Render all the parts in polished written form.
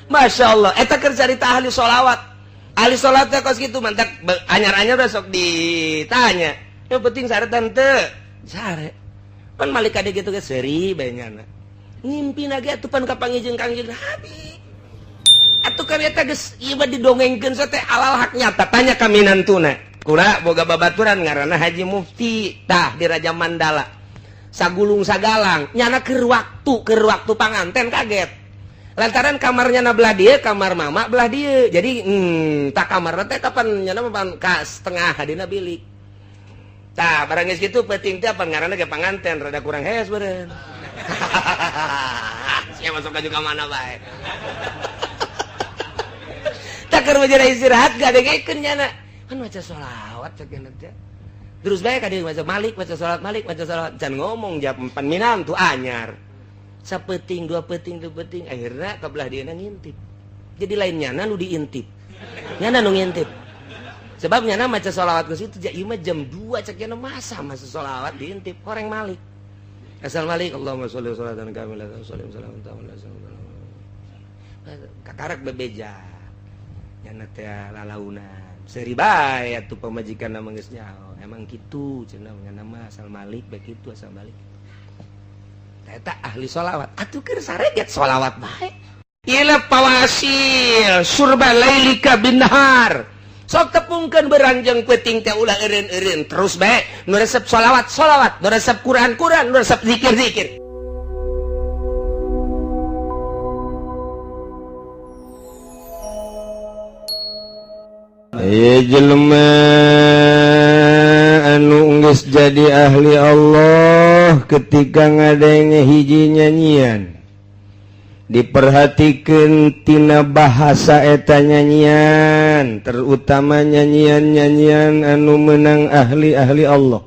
Masya Allah, eta keur carita ahli sholawat. Ahli sholawat teh kos kitu, mantak anyar-anyar besok ditanya. Yang penting sare tante. Sare. Pan malik kade kitu ge seuri bae nyana. Ngimpi ge atuh pan kapanggih jeung Kangjeng Nabi. Atuh kan eta geus ieu mah didongengkeun teh alal hak nyata. Tanya ka minantuna. Kula boga babaturan ngaranna Haji Mufti tah di Raja Mandala. Sagulung sagalang nyana keur waktu panganten kaget. Lantaran kamarnya na belah dia, kamar mama belah dia. Jadi tak kamar teh kapan nyana mah ka setengah hadina bilik. Tah, barang geus kitu peuting teh apa ngaranna ge panganten rada kurang hees beureun. Sia masuk ka juga mana bae. Tak keur jadi istirahat gadengekeun nyana. Kan maca sholawat cek teh. Terus bae ka dieu maca malik, maca sholawat malik, maca sholawat can ngomong jam pan minantu anyar. Sapeting, dua peting, dua peting, akhirnya ke belah dia ngintip. Jadi lain nyana nu diintip, nyana nu ngintip. Sebab nyana maca sholawat ke situ, ieu mah jam 2 cek nyana masa masa sholawat diintip, horeng malik. Asal malik, Allahumma sholli sholatan kamilatan sholli salam kakarak bebeja. Nyana teh lalaunan. Seuri bae atuh pamajikan mah geus nyaho. Emang kitu cenah nyana mah asal malik bae kitu asal malik. Eta ahli sholawat atuh keur sareget sholawat bae. Ieu pawasil surba lailika bin nahar. Sok tepungkeun beranjang peuting teh ulah eureun-eureun terus bae nu resep sholawat sholawat, nu resep Quran Quran, nu resep zikir zikir. Ieu jelema anu geus jadi ahli Allah ketika ngadenge hiji nyanyian diperhatikan tina bahasa eta nyanyian, terutama nyanyian-nyanyian anu menang ahli-ahli Allah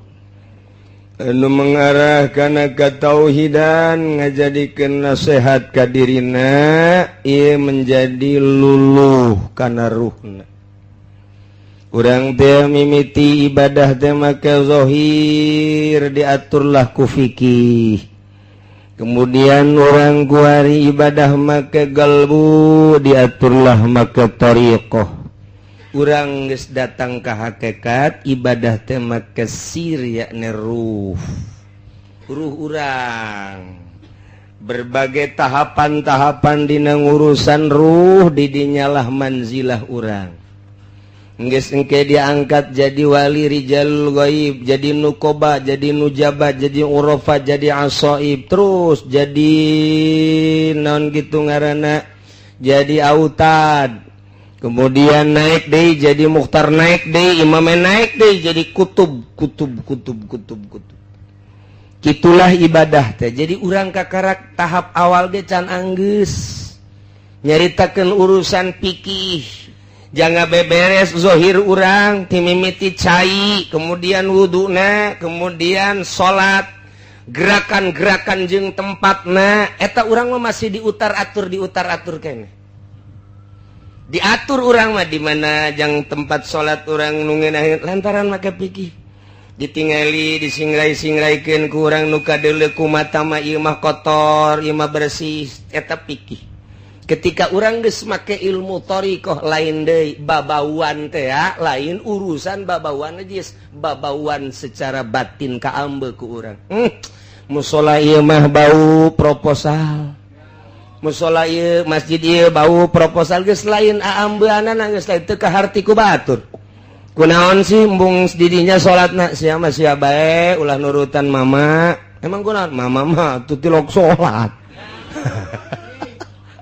anu mengarah kana katauhidan, ngajadikeun nasihat ka dirina, ieu menjadi luluh kana ruhna. Urang teh mimiti ibadah teh make zahir diaturlah ku fikih. Kemudian orang kuari ibadah make galbu diaturlah make tariqah. Urang geus datang ka hakikat ibadah teh make sir yakni ruh. Ruh urang berbagai tahapan-tahapan dina ngurusan ruh didinyalah manzilah urang. Geus engke diangkat jadi wali rijal ghaib, jadi nukoba, jadi nujaba, jadi urafa, jadi asoib, terus jadi non gitu ngaranna, jadi autad. Kemudian naik deui jadi mukhtar, naik deui imam, naik deui jadi kutub, kutub, kutub, kutub, kutub. Kitulah ibadah teh. Jadi urang kakarak tahap awal ge can anggeus. Nyaritakeun urusan fikih. Jangan beberes zohir urang timimiti cai, kemudian wuduna, kemudian salat, gerakan-gerakan jeung tempatna eta urang mah masih diutar atur kene. Diatur urang mah di mana jang tempat salat urang nu ngeunah lantaran make fikih. Ditingali disingrai-singraikeun ku urang nu kadeuleu ku mata mah ieu mah kotor, ieu mah bersih, eta fikih. Ketika urang geus make ilmu thariqah lain deui babauan teh ya, lain urusan babauan najis, babauan secara batin kaambe ku urang. Musola ieu mah bau proposal. Musola ieu masjid ieu bau proposal geus lain aambeanana geus lain teu kaharti ku batur. Kunaon sih embung didinya salatna sia mah sia bae ulah nurutan mama. Emang kunaon mama mah tuh tilok salat.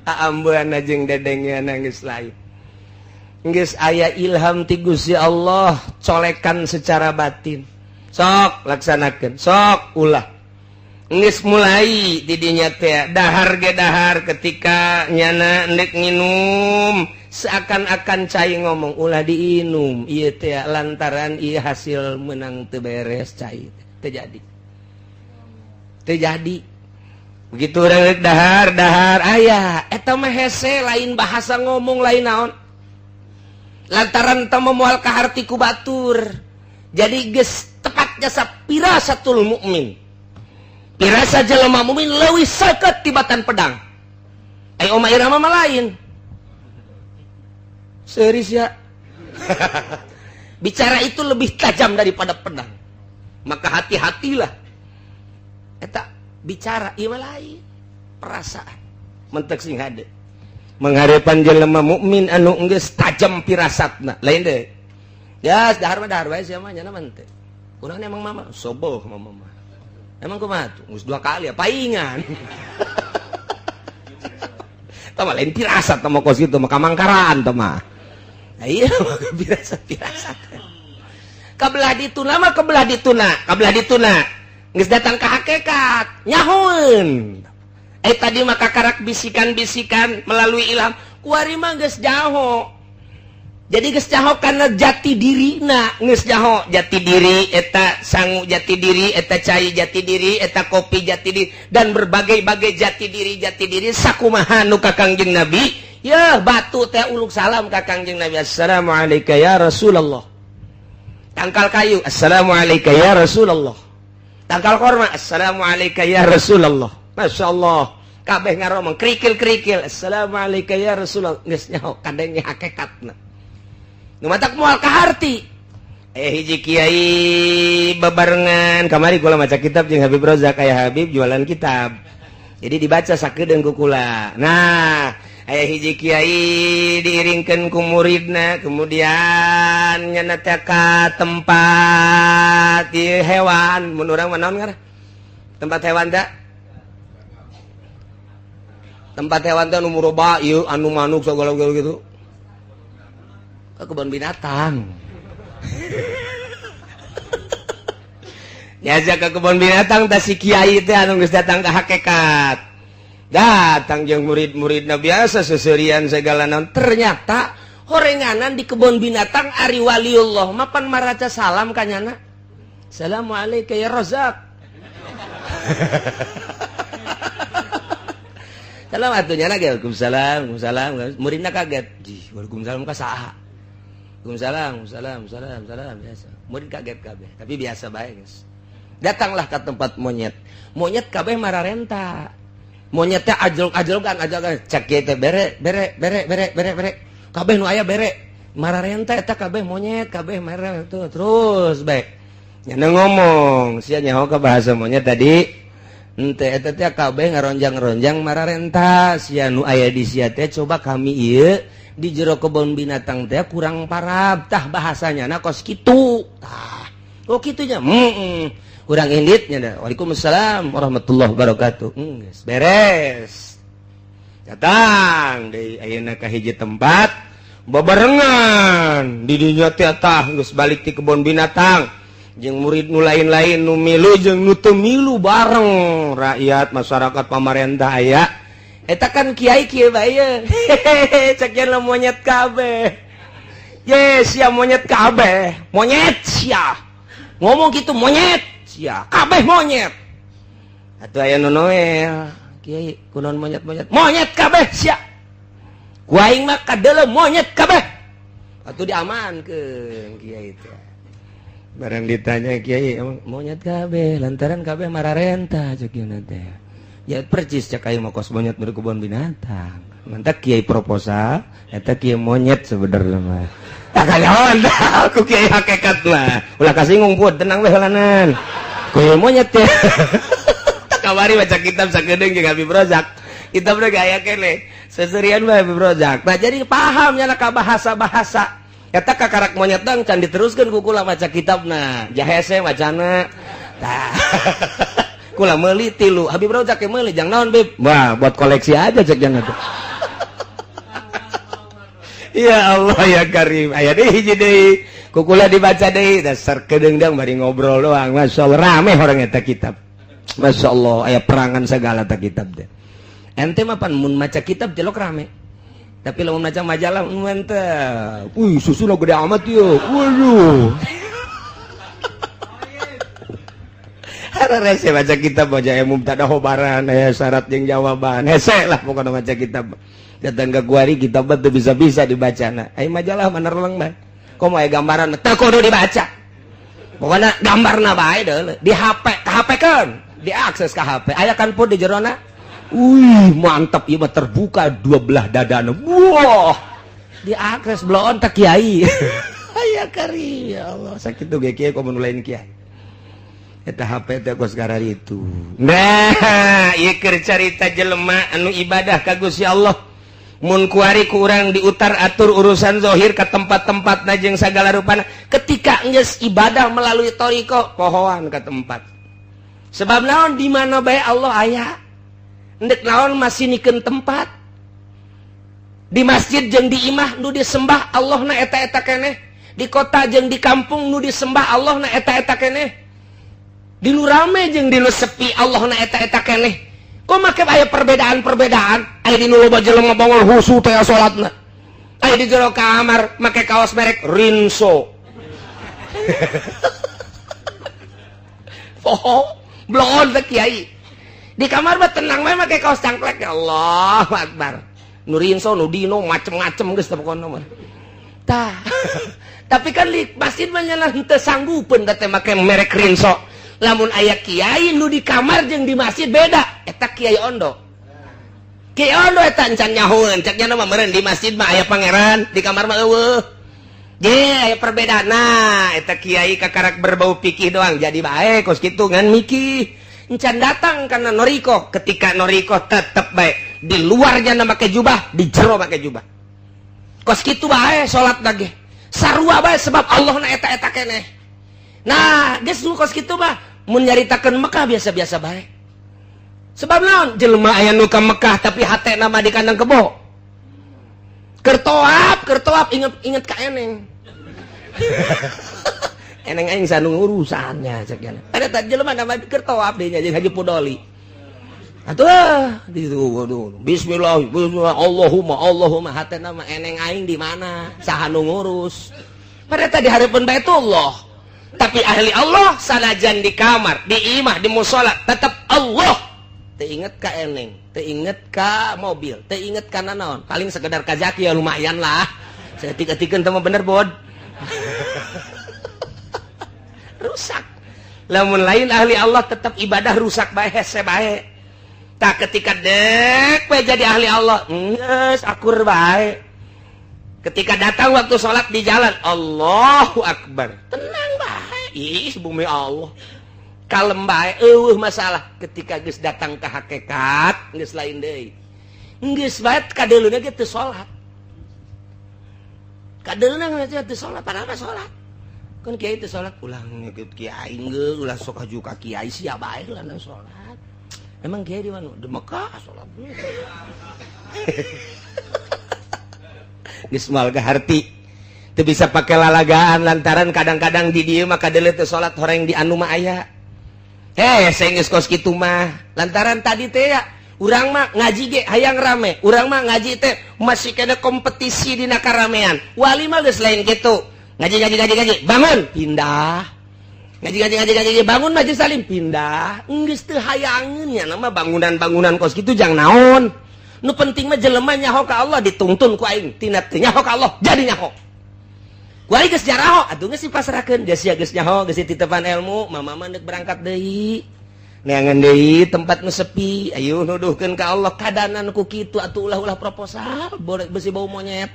Aambean jeung dedengean geus lain. Geus aya ilham ti Gusti Allah colekan secara batin. Sok laksanakeun, sok ulah. Geus mulai didinya teh dahar ge dahar ketika nyana endek nginum seakan-akan cai ngomong ulah diinum ieu teh lantaran ieu hasil menang teu beres cai teu jadi. Teu jadi. Begitu urang dahar dahar aya eta mah hese lain bahasa ngomong lain naon. Lantaran teu moal kaharti ku batur. Jadi geus tepat jasa pirasatul mukmin. Pirasa jelema mukmin leuwih seukeut tibatan pedang. Ai Oma Irama mah lain. Serius ya. Bicara itu lebih tajam daripada pedang. Maka hati-hatilah. Eta bicara ieu lain perasaan. Mentek sing hade. Mengharepan jelema mukmin anu geus tajam pirasatna. Lain deui. Ya, dahar mah dahar wae sia mah nyana mah teu. Urang emang mama soboh mama mah. Emang kumaha tuh? Geus 2 kali ya paingan. Tah mah lain pirasat tah mah kos kitu mah kamangkaraan tah mah. Nah, iya pirasat-pirasat. Kabelah dituna mah kebelah dituna, kabelah dituna. Geus datang ka hakikat, nyahoeun. Tadi mah kakarak bisikan-bisikan melalui ilham, kuari mah geus jaho. Jadi geus jaho kana jati dirina, geus jaho jati diri eta sangu jati diri, eta cai jati diri, eta kopi jati diri dan berbagai-bagai jati diri sakumaha nu ka Kangjeng Nabi. Ya batu teh uluk salam ka Kangjeng Nabi. Assalamualaikum ya Rasulullah. Tangkal kayu, assalamualaikum ya Rasulullah. Tangkal korma, assalamualaikum ya Rasulullah. Masya Allah. Kabeh ngaromong kerikil-kerikil, assalamualaikum ya Rasulullah. Geus nyaho kadenge hakikatna. Nu matak moal kaharti. Hiji kiai bebarengan kamari kula maca kitab jeung Habib Rozak, aya Habib jualan kitab. Jadi dibaca sakedeung ku kula. Nah, aya hiji kiai diiringkeun ku muridna, kemudian nyana teh ka tempat ieu hewan, mun urang mah naon ngaran? Tempat hewan da? Tempat hewan teh anu muroba ieu anu manuk sagala-gala gitu. Ke kebun binatang. Diajak ke kebun binatang tah si kiai teh anu geus datang ka hakikat. Datang jeung murid-muridna biasa seserian segala naon. Ternyata horenganan di kebun binatang ari waliullah mapan maraca salam ka nyana. Assalamualaikum ya Razak. Salam atuh nyana ge waalaikumsalam, waalaikumsalam. Muridna kaget. Jih, waalaikumsalam ka saha? Waalaikumsalam, salam, salam, salam biasa. Murid kaget kabeh, tapi biasa bae geus. Datanglah ke tempat monyet. Monyet kabeh mararenta. Monyetnya ajlok-ajlokan, ajlokan. Cek kieu teh bere, bere, bere, bere, bere, bere. Kabeh nu aya bere. Mararenta eta kabeh monyet, kabeh mararenta tuh terus bae. Nyana ngomong, sia nyaho ka bahasa monyet tadi. Henteu eta teh kabeh ngaronjang-ronjang mararenta. Sia nu aya di sia teh coba kami ieu di jero kebun binatang teh kurang parab tah bahasanya na kos kitu. Tah. Oh kitunya. Kurang inditnya dah. Waalaikumsalam warahmatullahi wabarakatuh. Beres. Datang deui ayeuna ka hiji tempat babarengan di dinya teh tah geus balik ti kebun binatang jeung murid nu lain-lain nu milu jeung nu teu milu bareng rakyat masyarakat pamarentah aya. Eta kan kiai kieu bae ye. Cek yen monyet kabeh. Ye sia monyet kabeh. Monyet sia. Ngomong gitu monyet sia. Kabeh monyet. Atuh aya nu noel. Kiai kunaon monyet-monyet? Monyet kabeh sia. Ku aing mah kadeuleu monyet kabeh. Atuh diamankeun kiai teh. Barang ditanya kiai emang monyet kabeh lantaran kabeh mararenta cek ieu teh. Ya percis cek aing mah kos monyet di kebun binatang. Mantak kiai proposal eta kiai monyet sebenarnya mah. Tak kanyahoan dah aku kiai hakikat mah. Ulah kasinggung pun tenang we heulanan. Kiai monyet teh. Tak kamari baca kitab sakedeung jeung Habib Rozak. Kitabna ge aya keneh. Seserian mah Habib Rozak. Nah jadi paham nya ka bahasa-bahasa. Eta kakarak monyet dang can diteruskeun ku kula maca kitabna. Jahese macana. Tah. Kula meuli tilu Habib Rozak ge meuli jang naon Bib? Wah, buat koleksi aja cek jangan tuh. Ya Allah ya Karim. Aya deui hiji deui. Ku kula dibaca deui dasar kedeung bari ngobrol doang. Masyaallah rame orang eta kitab. Masyaallah aya perangan segala ta kitab teh. Ente mah pan mun maca kitab jelok rame. Tapi lamun maca majalah mantep. Wih, susuna gede amat ieu. Waduh. Rese baca kitab baca mubtada khobaran aya syarat jeung jawaban. Hese lah pokona maca kitab. Datang ke kuari kitab teu bisa-bisa dibacana. Ai majalah mah nerleng bae. Komo aya gambaran teu kudu dibaca. Pokona gambarna bae deuleu di HP, ka HP keun, diakses ka HP. Aya kan pun di jerona. Wih, mantap ieu mah terbuka dua belah dadana. Wah. Diakses bloon tak kiai. Aya kari ya Allah, sakitu ge kiai komo nu lain kiai. Eta HP teh kos itu. Nah, ieu keur carita jelema anu ibadah ka Gusti Allah. Mun kuari ku urang diutar atur urusan zohir ke tempat-tempat jeung sagala rupana, ketika geus ibadah melalui thoriqoh pohoan ke tempat. Sebab naon, di mana bae Allah aya. Ndek naon masih nikeun tempat. Di masjid jeung di imah nu disembah Allah na eta-eta keneh. Di kota jeung di kampung nu disembah Allah na eta-eta keneh. Di nu rame jeung di nu sepi Allah na eta-eta keneh. Kok make aya perbedaan-perbedaan? Aya di nu loba jelema bongol husu teh salatna. Aya di jero kamar make kaos merek Rinso. Poho, bloon teh kiai. Di kamar mah tenang bae make kaos cangklek, ya Allah Akbar. Nu Rinso, nu Dino, macem-macem geus teh pokona mah. Tah. Tapi kan di masjid mah nya henteu sanggupeun teh make merek Rinso. Lamun aya kiai nu di kamar jeung di masjid beda, eta kiai ondo. Kiai ondo eta encan nyahoeun, cek nya mah meureun di masjid mah aya pangeran, di kamar mah eueuh. Ge aya perbedaan. Nah, eta kiai kakarak berbau pikih doang jadi bae kos kitu ngan mikih. Encan datang karena noriko, ketika noriko tetep bae di luarnya make jubah, di jero make jubah. Kos kitu bae salat lagi. Sarua bae sebab Allah na eta-eta keneh. Nah, geus nu kos kitu mah mun nyaritakeun Mekah biasa-biasa bae. Sebab naon? Jelema aya nu ka Mekah tapi hatena mah di kandang kebo. Keur toap inget ka eneng. Eneng aing sanu urusannya cek nya. Ada tadi jelema nama keur toap deui nya jeung Haji Pudoli. Atuh di waduh bismillah bismillah Allahumma Allahumma hatena mah eneng aing di mana? Saha nu ngurus? Pada tadi hareupeun Baitullah. Tapi ahli Allah sanajan di kamar, di imah, di musola tetap Allah. Teu inget ka eneng, teu inget ka mobil, teu inget ka nanaon. Paling sekedar ka zaki ya lumayan lah. Saeutik-eutikeun teh mah bener bod. Rusak. Lamun lain ahli Allah tetap ibadah rusak bae hese bae. Tak ketika dek we jadi ahli Allah, geus akur bae. Ketika datang waktu sholat di jalan, Allahu Akbar. Tenang bae. Ih, bumi Allah. Kalem bae, eueuh masalah. Ketika geus datang ke hakikat, geus lain deui. Geus bae kadeuleuna ge teu salat. Kadeuleuna ge teu salat, padahal mah salat. Kan kiai teu salat, ulah ngikut kiai geus, ulah sok haju ka kiai sia bae ulah salat. Emang kiai di mana? Di Mekah salat. Geus moal kaharti. Teu bisa pake lalagaan lantaran kadang-kadang di dieu mah kadeuleu teu salat horeng di anu mah aya. Heh, saya geus kos kitu mah. Lantaran tadi teh ya, urang mah ngaji ge hayang rame. Urang mah ngaji teh masih kena kompetisi dina karamean. Wali mah geus lain kitu. Ngaji ngaji ngaji ngaji, bangun, pindah. Ngaji ngaji ngaji ngaji, bangun majelis salim, pindah. Geus teu hayangeun nya nama bangunan-bangunan kos kitu jang naon. Nu penting mah jelema nyaho ka Allah dituntun ku aing, tina teu nyaho ka Allah jadi nyaho. Ku aing geus jaraho, atuh geus dipasrahkeun, geus sia geus nyaho, geus titepan ilmu, mama mah deuk berangkat deui. Neangan deui tempat nu sepi, ayo nuduhkeun ka Allah kadanan ku kitu atuh ulah-ulah proposal, boleh besi bau monyet.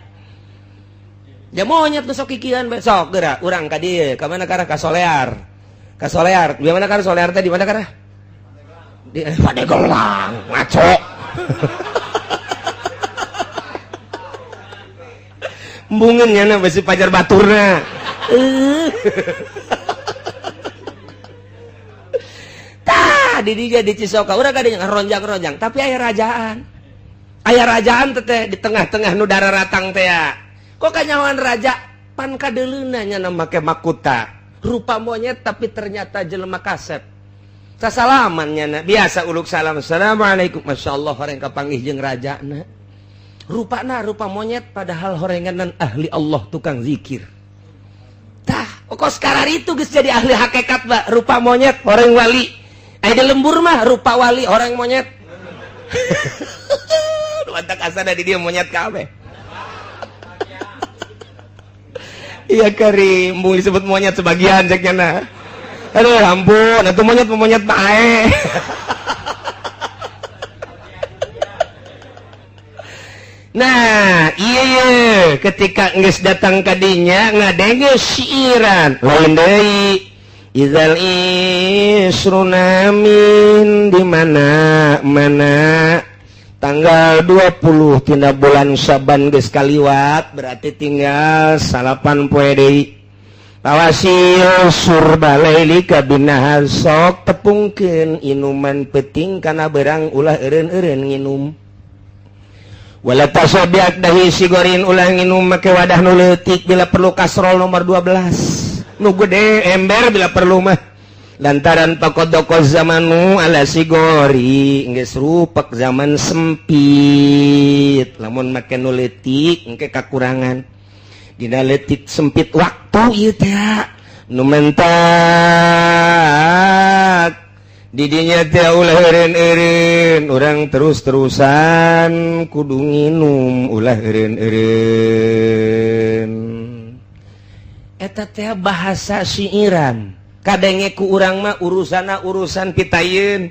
Ja monyet nu sok kikian bae sok geura urang ka dieu, ka mana karah ka Solear. Ka Solear, di mana karah Solear teh di mana karah? Di Pandeglang, ngaco. Embungeun nya besi pajar baturna. Tah di dieu di Cisoka urang kadinya ronjang-ronjang tapi aya rajaan. Aya rajaan teh di tengah-tengah nu dararatang teh ya. Kok kanyahoan raja pan kadeuleuna nya make makuta. Rupa monyet tapi ternyata jelema kasep. Sasalaman nya biasa uluk salam. Assalamualaikum. Masyaallah horeng kapanggih jeung rajana. Rupana rupa monyet padahal horenganan ahli Allah tukang zikir. Tah, kok sekarang itu geus jadi ahli hakikat ba, rupa monyet horeng wali. Aya di lembur mah rupa wali horeng monyet. Nu antak asana di dieu monyet kabeh. Iya karim, embung disebut monyet sebagian cek nya. Aduh ampun, atuh monyet monyet bae. Nah, iya Ketika geus datang ka dinya ngadenge siiran lain deui izal isruna min di mana mana tanggal 20 tina bulan Syaban geus kaliwat berarti tinggal 9 poe deui. Tawasil surba laili kabinahar sok tepungkeun inuman peuting kana berang ulah eureun-eureun nginum. Wala tasabiak dahi sigorin ulah nginum make wadah nu leutik bila perlu kasrol nomor 12. Nu gede ember bila perlu mah. Lantaran pakodoko zamanu ala sigori geus rupek zaman sempit. Lamun make nu leutik engke kakurangan. Dina leutik sempit waktu ieu teh nu mentak di dinya teh ulah eureun-eureun urang terus-terusan kudu nginum ulah eureun-eureun. Eta teh bahasa siiran kadenge ku urang mah urusana urusan pitayeun,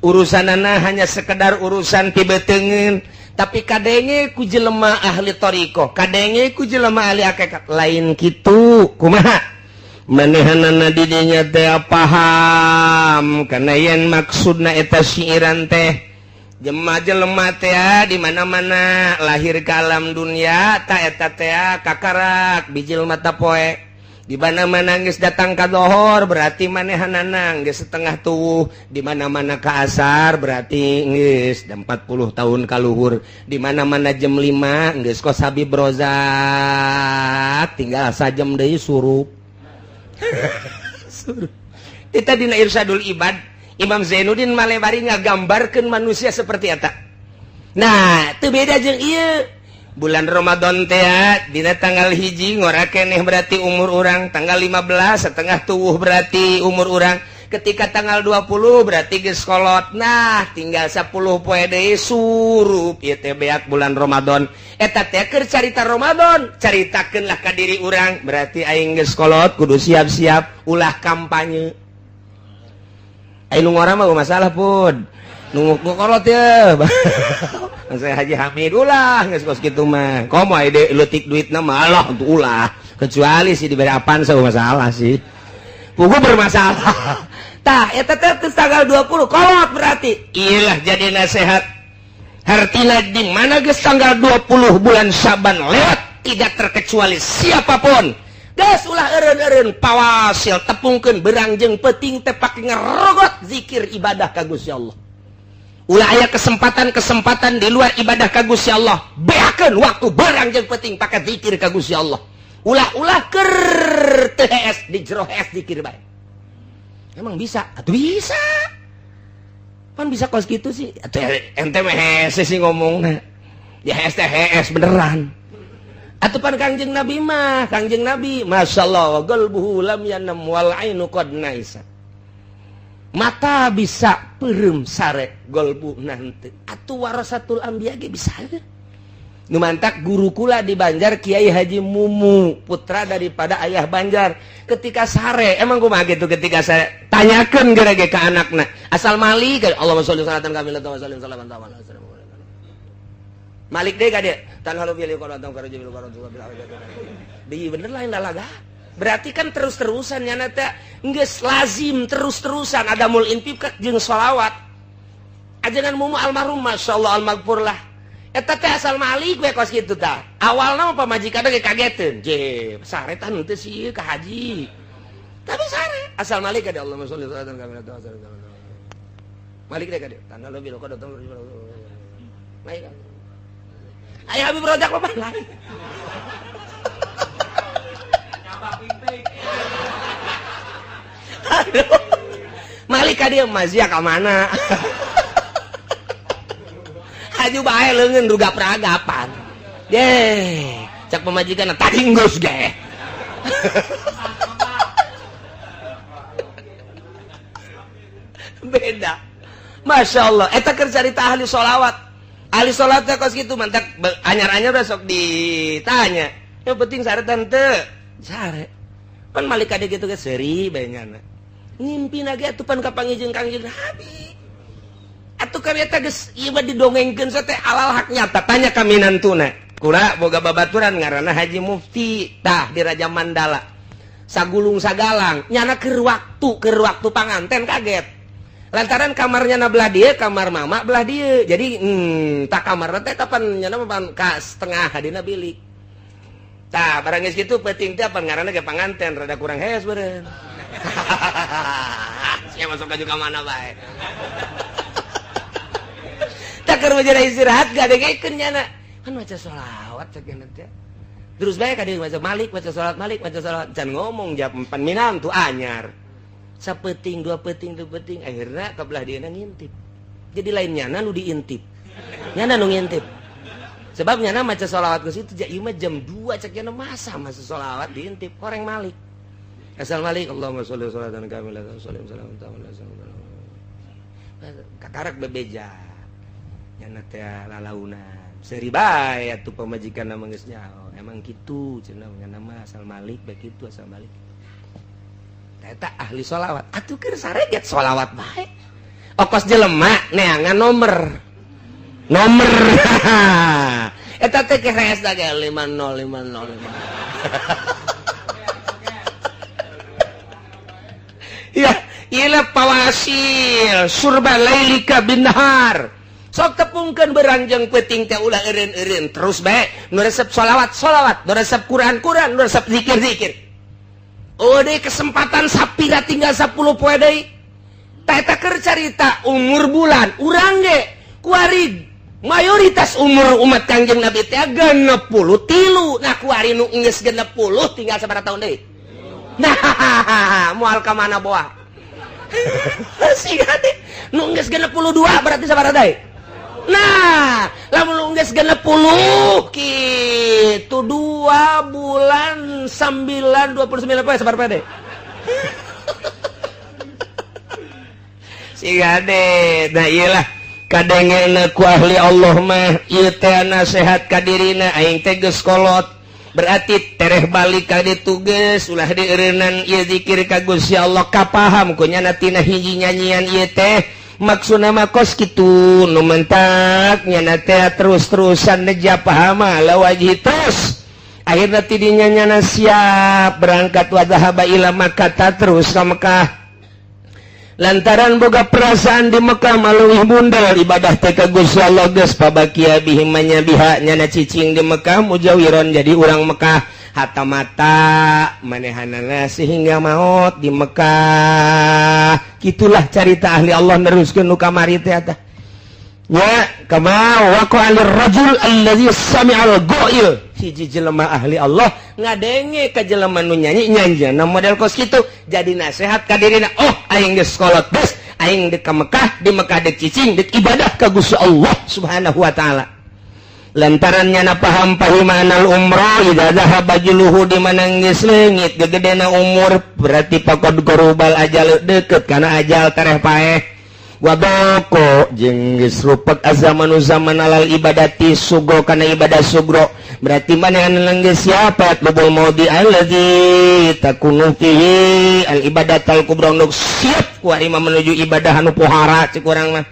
urusanana hanya sekedar urusan pibeteungeun. Tapi kadenge ku jelema ahli thariqah, kadenge ku jelema ahli hakikat lain kitu. Kumaha manehanana di dinya teh paham kana yen maksudna eta siiran teh jelema jelema teh di mana-mana lahir ka alam dunia ta eta teh kakarak bijil mata poe. Di mana-mana geus datang ka dohor berarti manehanana geus setengah tuwuh, di mana-mana ka asar berarti geus 40 tahun kaluhur, di mana-mana jam 5 geus kos Habib Rozak tinggal sajam deui surup. Surup. Kita dina Irsyadul Ibad Imam Zainuddin Malebari ngagambarkeun manusia seperti eta. Nah, teu beda jeung ieu. Bulan Ramadan teh dina tanggal 1 ngora keneh berarti umur urang, tanggal 15 setengah tuwuh berarti umur urang, ketika tanggal 20 berarti geus kolot. Nah, tinggal 10 poe deui surup ieu teh beak bulan Ramadan. Eta teh keur carita Ramadan, caritakeunlah ka diri urang, berarti aing geus kolot kudu siap-siap ulah kampanye. Aing nu ngora mah masalah pun. Nunggu kolot ya. Saya Haji Hamid ulah geus kos kitu mah. Komo aya leutik duitna mah Allah untuk ulah. Kecuali sih diberi apaan saya masalah sih. Pugu bermasalah. Tah eta teh tanggal 20 kolot berarti. Iyalah jadi nasihat. Hartina di mana geus tanggal 20 bulan Syaban lewat tidak terkecuali siapapun. Geus ulah eureun-eureun pawasil tepungkeun berang jeung peuting teh pake ngerogot zikir ibadah ka Gusti Allah. Ulah aya kesempatan-kesempatan di luar ibadah ka Gusti Allah. Beakeun waktu berang jeung peuting pake zikir ka Gusti Allah. Ulah-ulah keur teu hees di jero hees zikir bae. Emang bisa? Atuh bisa. Pan bisa kos kitu sih. Atuh ente mah hese sih ngomongna. Ya hees teh hees beneran. Atuh pan Kangjeng Nabi mah, Kangjeng Nabi masyaallah qalbuhu lam yanam wal ainu qad naisa. Mata bisa peureum sare golbu nanti. Atuh warasatul anbiya ge bisa. Nu mantak guru kula di Banjar Kiai Haji Mumu, putra daripada ayah Banjar. Ketika sare, emang kumaha gitu ketika sare tanyakeun geura ge ka anakna. Asal malik, Allahumma sholli salatan kamilatan wa sallim salatan tamam. Malik deui ka dieu. Tanhalu bil qaratam karaja bil qaratam bil deui bener lain lalaga. Berarti kan terus-terusan nyana teh geus lazim terus-terusan ada mul intifak jeung sholawat. Ajaran Mumu almarhum masyaallah almaghfur lah. Eta teh asal malik we kos kitu tah. Awalna mah pamajikan ge kageteun. Je, sare tah henteu sih ka haji. Tapi sare asal malik ka Allahumma sholli salatan kamilatan wa sallim. Malik deh ka dieu. Tanah bil qaratam. Malik. Aya Habib Rozak mah lain. Aduh. Malik ka dieu mazia ka mana? Haju bae leungeun rugap-ragapan. Deh, cak pamajikan tadi geus ge. Beda. Masya Allah, eta keur carita ahli sholawat. Ahli sholawat teh kos kitu mantak anyar-anyar udah sok ditanya. Yang penting sare tante. Sare. Pan malik kade kitu ge seuri bae nyana. Ngimpina ge atuh pan kapanggih jeung Kangjeng Nabi. Atuh kan eta geus ieu mah didongengkeun teh alal hak nyata. Tanya ka minantuna. Kula boga babaturan ngaranna Haji Mufti tah di Raja Mandala. Sagulung sagalang nyana keur waktu panganten kaget. Lantaran kamarnya na belah dieu, kamar mama belah dieu. Jadi tak kamarna teh kapan nyana mah ka setengah hadina bilik. Tah barang geus kitu peuting teh pan ngaranna ge panganten rada kurang hees beureun. Sia masuk ka mana bae. Tak keur jadi istirahat gadegekeun nyana. Kan maca sholawat cek teh. Terus bae ka dieu maca Malik, maca sholawat Malik, maca sholawat can ngomong jam 4 minam tuh anyar. Sapeting, dua peting, dua peting akhirna ka belah dieuna ngintip. Jadi lain nyana nu diintip. Nyana nu ngintip. Sebab nyana maca sholawat ke situ ieu mah jam 2 cek nyana masa maca sholawat diintip koreng Malik. Asal Malik Allahumma sholli sholatan kamilatan sholli salam ta'ala sallam. Kakarak bebeja. Nyana teh lalaunan. Seri bae atuh pamajikan mah geus nyaho. Emang kitu cenah nyana mah asal Malik bae kitu asal Malik. Eta ahli sholawat. Atuh keur sareget sholawat bae. Okos jelema neangan nomor. Nomor. Eta teh keres da ge 5050. Ya, ila pawasil surba lailika binhar. Sok tepungkeun beranjang peuting teh ulah eureun-eureun terus bae nu resep sholawat sholawat, nu resep Quran Quran, nu resep zikir zikir. Oh deui kesempatan sapira tinggal 10 poe deui. Tah eta keur carita umur bulan urang ge kuari mayoritas umur umat Kangjeng Nabi teh 63. Nah kuari nu geus 60 tinggal sabaraha tahun deui. Nah moal ka mana boa. Siga teh nu geus 62 berarti sabaraha deui. Nah, lamun geus 60 kitu 2 bulan 9 29 poe sabar pede. Siga de, nah ieu lah kadengena ku ahli Allah mah ieu teh nasehat ka dirina aing teh geus kolot. Berarti tereh balik ka ditu geus ulah dieureunnan ieu zikir ka Gusti Allah kapaham ku nyana tina hiji nyanyian ieu teh. Maksudna mah kos kitu nu mentak nyana teh terus-terusan neja pahama lawajih terus akhirna ti dinya nyana siap berangkat wa dhahaba ila Makkah terus ka Mekah lantaran boga perasaan di Mekah maleuwih bundel ibadah teh ka Gusti Allah geus pabakia bihim manya biha nyana cicing di Mekah mujawiron jadi urang Mekah hatta mata manehanana sehingga maut di Mekah. Kitulah carita ahli Allah neruskeun nu kamari teh eta. Nya kama waqa lirrajul allazi sami'al ghail. Hiji jelema ahli Allah ngadenge ka jelema nu nyanyi nyanjana model kos kitu jadi nasehat ka dirina, oh aing geus kolot geus aing deuk ka Mekah, di Mekah deuk cicing deuk ibadah ka Gusti Allah Subhanahu wa taala. Lantaran nyana paham pahimanal umroh idza dhahaba juluhu di mana geus leungit gegedena umur berarti pakod gorubal ajal deket kana ajal tereh paeh wadoko jeung geus rupek azamanu zaman alal ibadati sugro kana ibadah sugro berarti manehna geus siapa lubul maudi allazi takunu fihi al ibadatal kubra nu siap ku ari menuju ibadah anu pohara cek urang mah.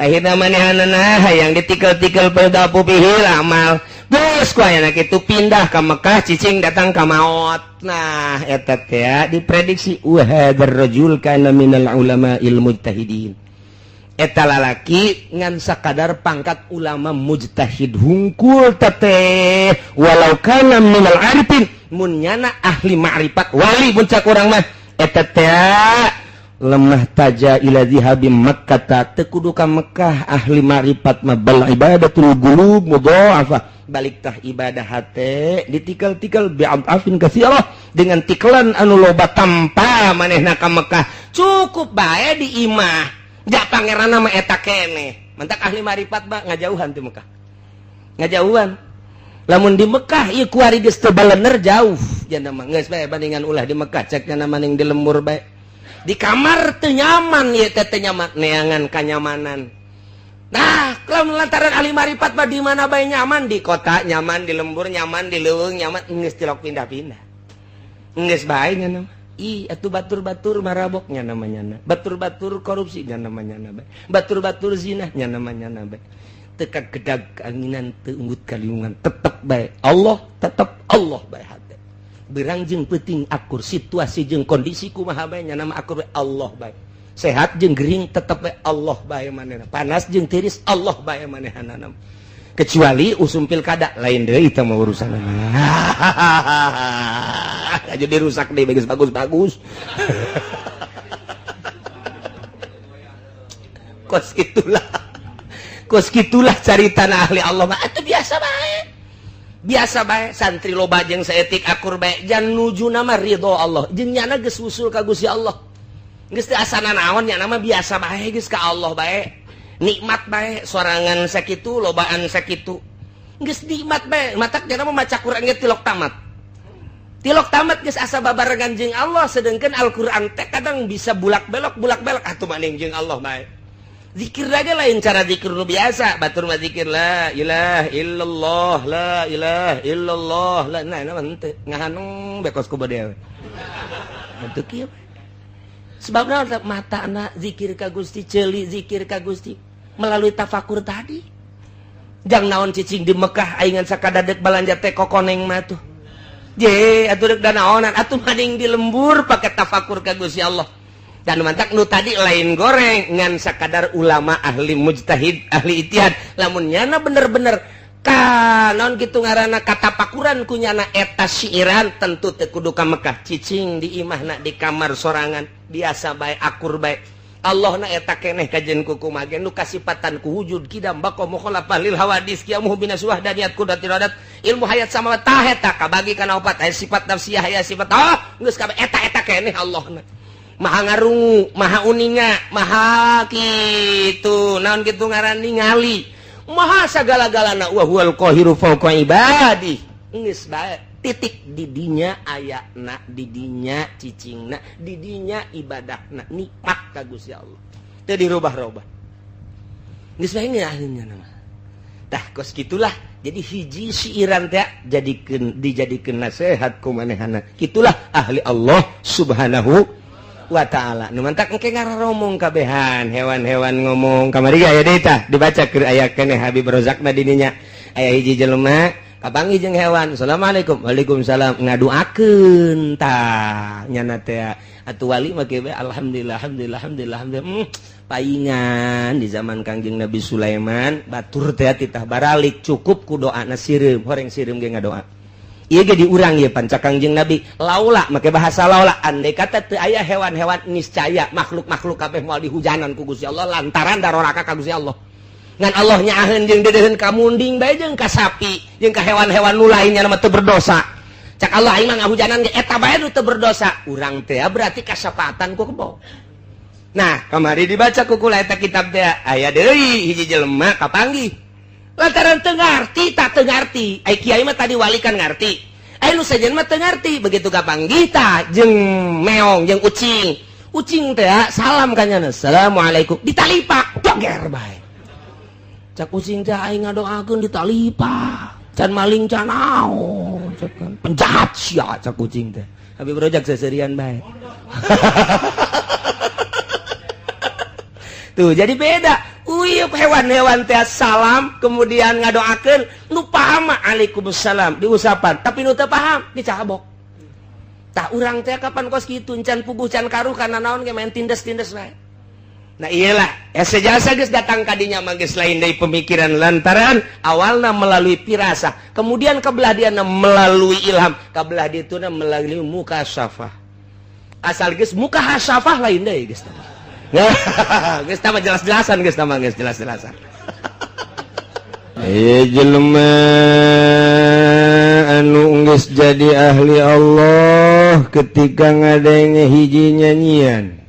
Akhirna manehanana hayang ditikel-tikel pedapu pihil amal geus ku ayana kitu pindah ka Mekah cicing datang ka maot. Nah eta teh diprediksi wa hadzal rajul kana minal ulama'il mujtahidin. Eta lalaki ngan sakadar pangkat ulama mujtahid hungkul teh walau kana minal arifin mun nyana ahli ma'rifat wali mun cak urang mah eta teh lemah taja ila zihabi Makkah teu kudu ka Mekah ahli ma'rifat mah bal ibadatul qulub mudha'afa balik tah ibadah hate ditikel-tikel bi'afin katsirah dengan tikelan anu loba tanpa manehna ka Mekah cukup bae di imah ja pangeranna mah eta keneh mantak ahli ma'rifat mah ngajauhan ti Mekah ngajauhan lamun di Mekah ieu kuari geus teu balener jauh jana mah geus bae bandingan ulah di Mekah cek nya maning di lembur bae di kamar teu nyaman ieu teh teu nyaman neangan kanyamanan. Nah, kalau lantaran ahli marifat mah di mana bae nyaman, di kota nyaman, di lembur nyaman, di leuweung nyaman, geus tilok pindah-pindah. Geus bae nya mah. Ih, atuh batur-batur marabok nya namanya. Batur-batur korupsi nya namanya bae. Batur-batur zina nya namanya bae. Teu kagedag anginan teu unggut kaliungan tetep bae Allah, tetep Allah bae hate. Berang jeung peuting akur, situasi jeung kondisi kumaha bae nya nama akur bae Allah bae. Sehat jeung gering tetep bae Allah bae manehna. Panas jeung tiris Allah bae manehanana. Kecuali usum pilkada lain deui eta mah urusanna. Jadi rusak deui bagus bagus-bagus. Kos itulah. Kos gitulah carita ahli Allah mah atuh biasa bae. Biasa bae santri loba jeung saeutik akur bae jan nujuna mah ridho Allah. Jeung nyana geus usul ka Gusti Allah. Geus teu asana naon nyana mah biasa bae geus ka Allah bae. Nikmat bae sorangan sakitu lobaan sakitu. Geus nikmat bae matak nyana mah maca Quran ge tilok tamat. Tilok tamat geus asa babarengan jeung Allah sedengkeun Al-Qur'an teh kadang bisa bulak-belok atuh maning jeung Allah bae. Zikir lagi lain cara zikir nu biasa batur mah zikir la ilaha illallah la ilaha illallah la nah nah henteu ngahanung bekos ku bade henteu kieu sebabna matana zikir ka Gusti ceuli zikir ka Gusti melalui tafakur tadi jang naon cicing di Mekah aingan sakadadek balanja teh kokoneng mah tuh je atuh deuk danaonan atuh maning di lembur pake tafakur ka Gusti Allah. Dan mantak nu tadi lain goreng ngan sakadar ulama ahli mujtahid ahli ijtihad lamun nyana bener-bener ka naon kitu ngaranna katapakuran ku nyana eta siiran tentu teu kudu ka Mekah cicing di imahna di kamar sorangan biasa bae akur bae Allahna eta keneh kajen ku kumaha ge nu kasipatan ku wujud kidam baqa mukhalafah lil hawadis qiyamuhu binas wahdaniat qudratil adat ilmu hayat sama tah eta kabagi kana opat aya sifat nafsiyah aya sifat ah geus kabeh eta eta keneh Allahna maha ngarungu, maha uninga, maha kitu, naon kitu ngaran ningali, maha sagala-galana wa huwal qahiru fawqa ibadi. Geus bae titik didinya ayana, didinya cicingna, didinya ibadahna, nikmat ka Gusti Allah. Teu dirubah-rubah. Geus bae ahlinya mah. Tah kos kitulah. Jadi hiji siiran teh jadikeun dijadikeun nasihat ku manehana. Kitulah ahli Allah Subhanahu wa ta'ala. Nu mantak engke ngaromong kabehan hewan-hewan ngomong kamari aya deui tah dibaca keur aya keneh Habib Rozakna dininya aya hiji jelema kapanggih jeung hewan assalamualaikum waalaikumsalam ngaduakeun tah nyana teh atuh wali mah kieu alhamdulillah alhamdulillah alhamdulillah alhamdulillah paingan di zaman Kangjeng Nabi Sulaiman batur teh titah baralik cukup ku doana sireum horeng sireum ge ngadoa. Ieu ge diurang ieu panca Kangjeng Nabi laula make bahasa laula andai kata teu aya hewan-hewan niscaya makhluk-makhluk kabeh moal dihujanan ku Gusti Allah lantaran daroraka ka Gusti Allah. Ngan Allah nyaaheun jeung deudeuheun ka munding bae jeung ka sapi jeung ka hewan-hewan nu lainnya mah teu berdosa. Cak Allah aing mah ngahujanan ge eta bae nu teu berdosa. Urang teh berarti kasapatan ku kebo. Nah, kamari dibaca ku kula eta kitab teh aya deui hiji jelema kapanggih. Lantaran teu ngarti tak teu ngarti. Ai kiai mah tadi wali kan ngarti. Ai nu sejen mah teu ngarti. Begitu kapanggih tah jeung meong jeung ucing. Ucing teh salam ka nyana. Assalamualaikum. Ditalipak joger bae. Cak ucing teh aing ngadoakeun ditalipak. Can maling can naon. Cak penjahat sia cak ucing teh. Habib Rojak seserian bae. Tuh jadi beda. Uyup hewan-hewan teh salam kemudian ngadoakeun nu paham waalaikumsalam diusapan tapi nu teu paham dicabok. Tah urang teh kapan kos kitu can puguh can karuh kana naon ge main tindes-tindes bae. Nah iyalah ese jasa geus datang ka dinya mah geus lain deui pemikiran lantaran awalna melalui pirasah kemudian kebelah diana melalui ilham kabelah dituna melalui mukasyafah. Asal geus mukasyafah lain deui geus. Geus tah jelas-jelasan geus tah geus jelas-jelasan. Ieu jelema anu geus jadi ahli Allah ketika ngadenge hiji nyanyian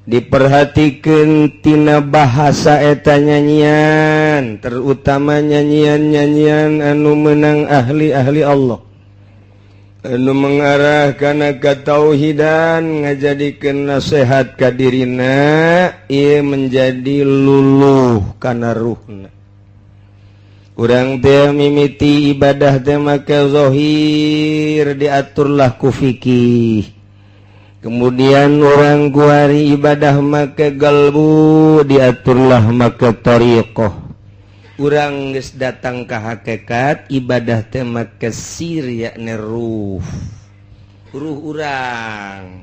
diperhatikeun tina bahasa eta nyanyian terutama nyanyian-nyanyian anu menang ahli-ahli Allah anu mengarah kana katauhidan ngajadikeun nasihat ka dirina ieu menjadi luluh kana ruhna. Urang teh mimiti ibadah teh make zahir diaturlah ku fikih. Kemudian orang kuari ibadah make galbu diaturlah make tariqah. Urang geus datang ka hakikat ibadah teh make sir yakni ruh. Ruh urang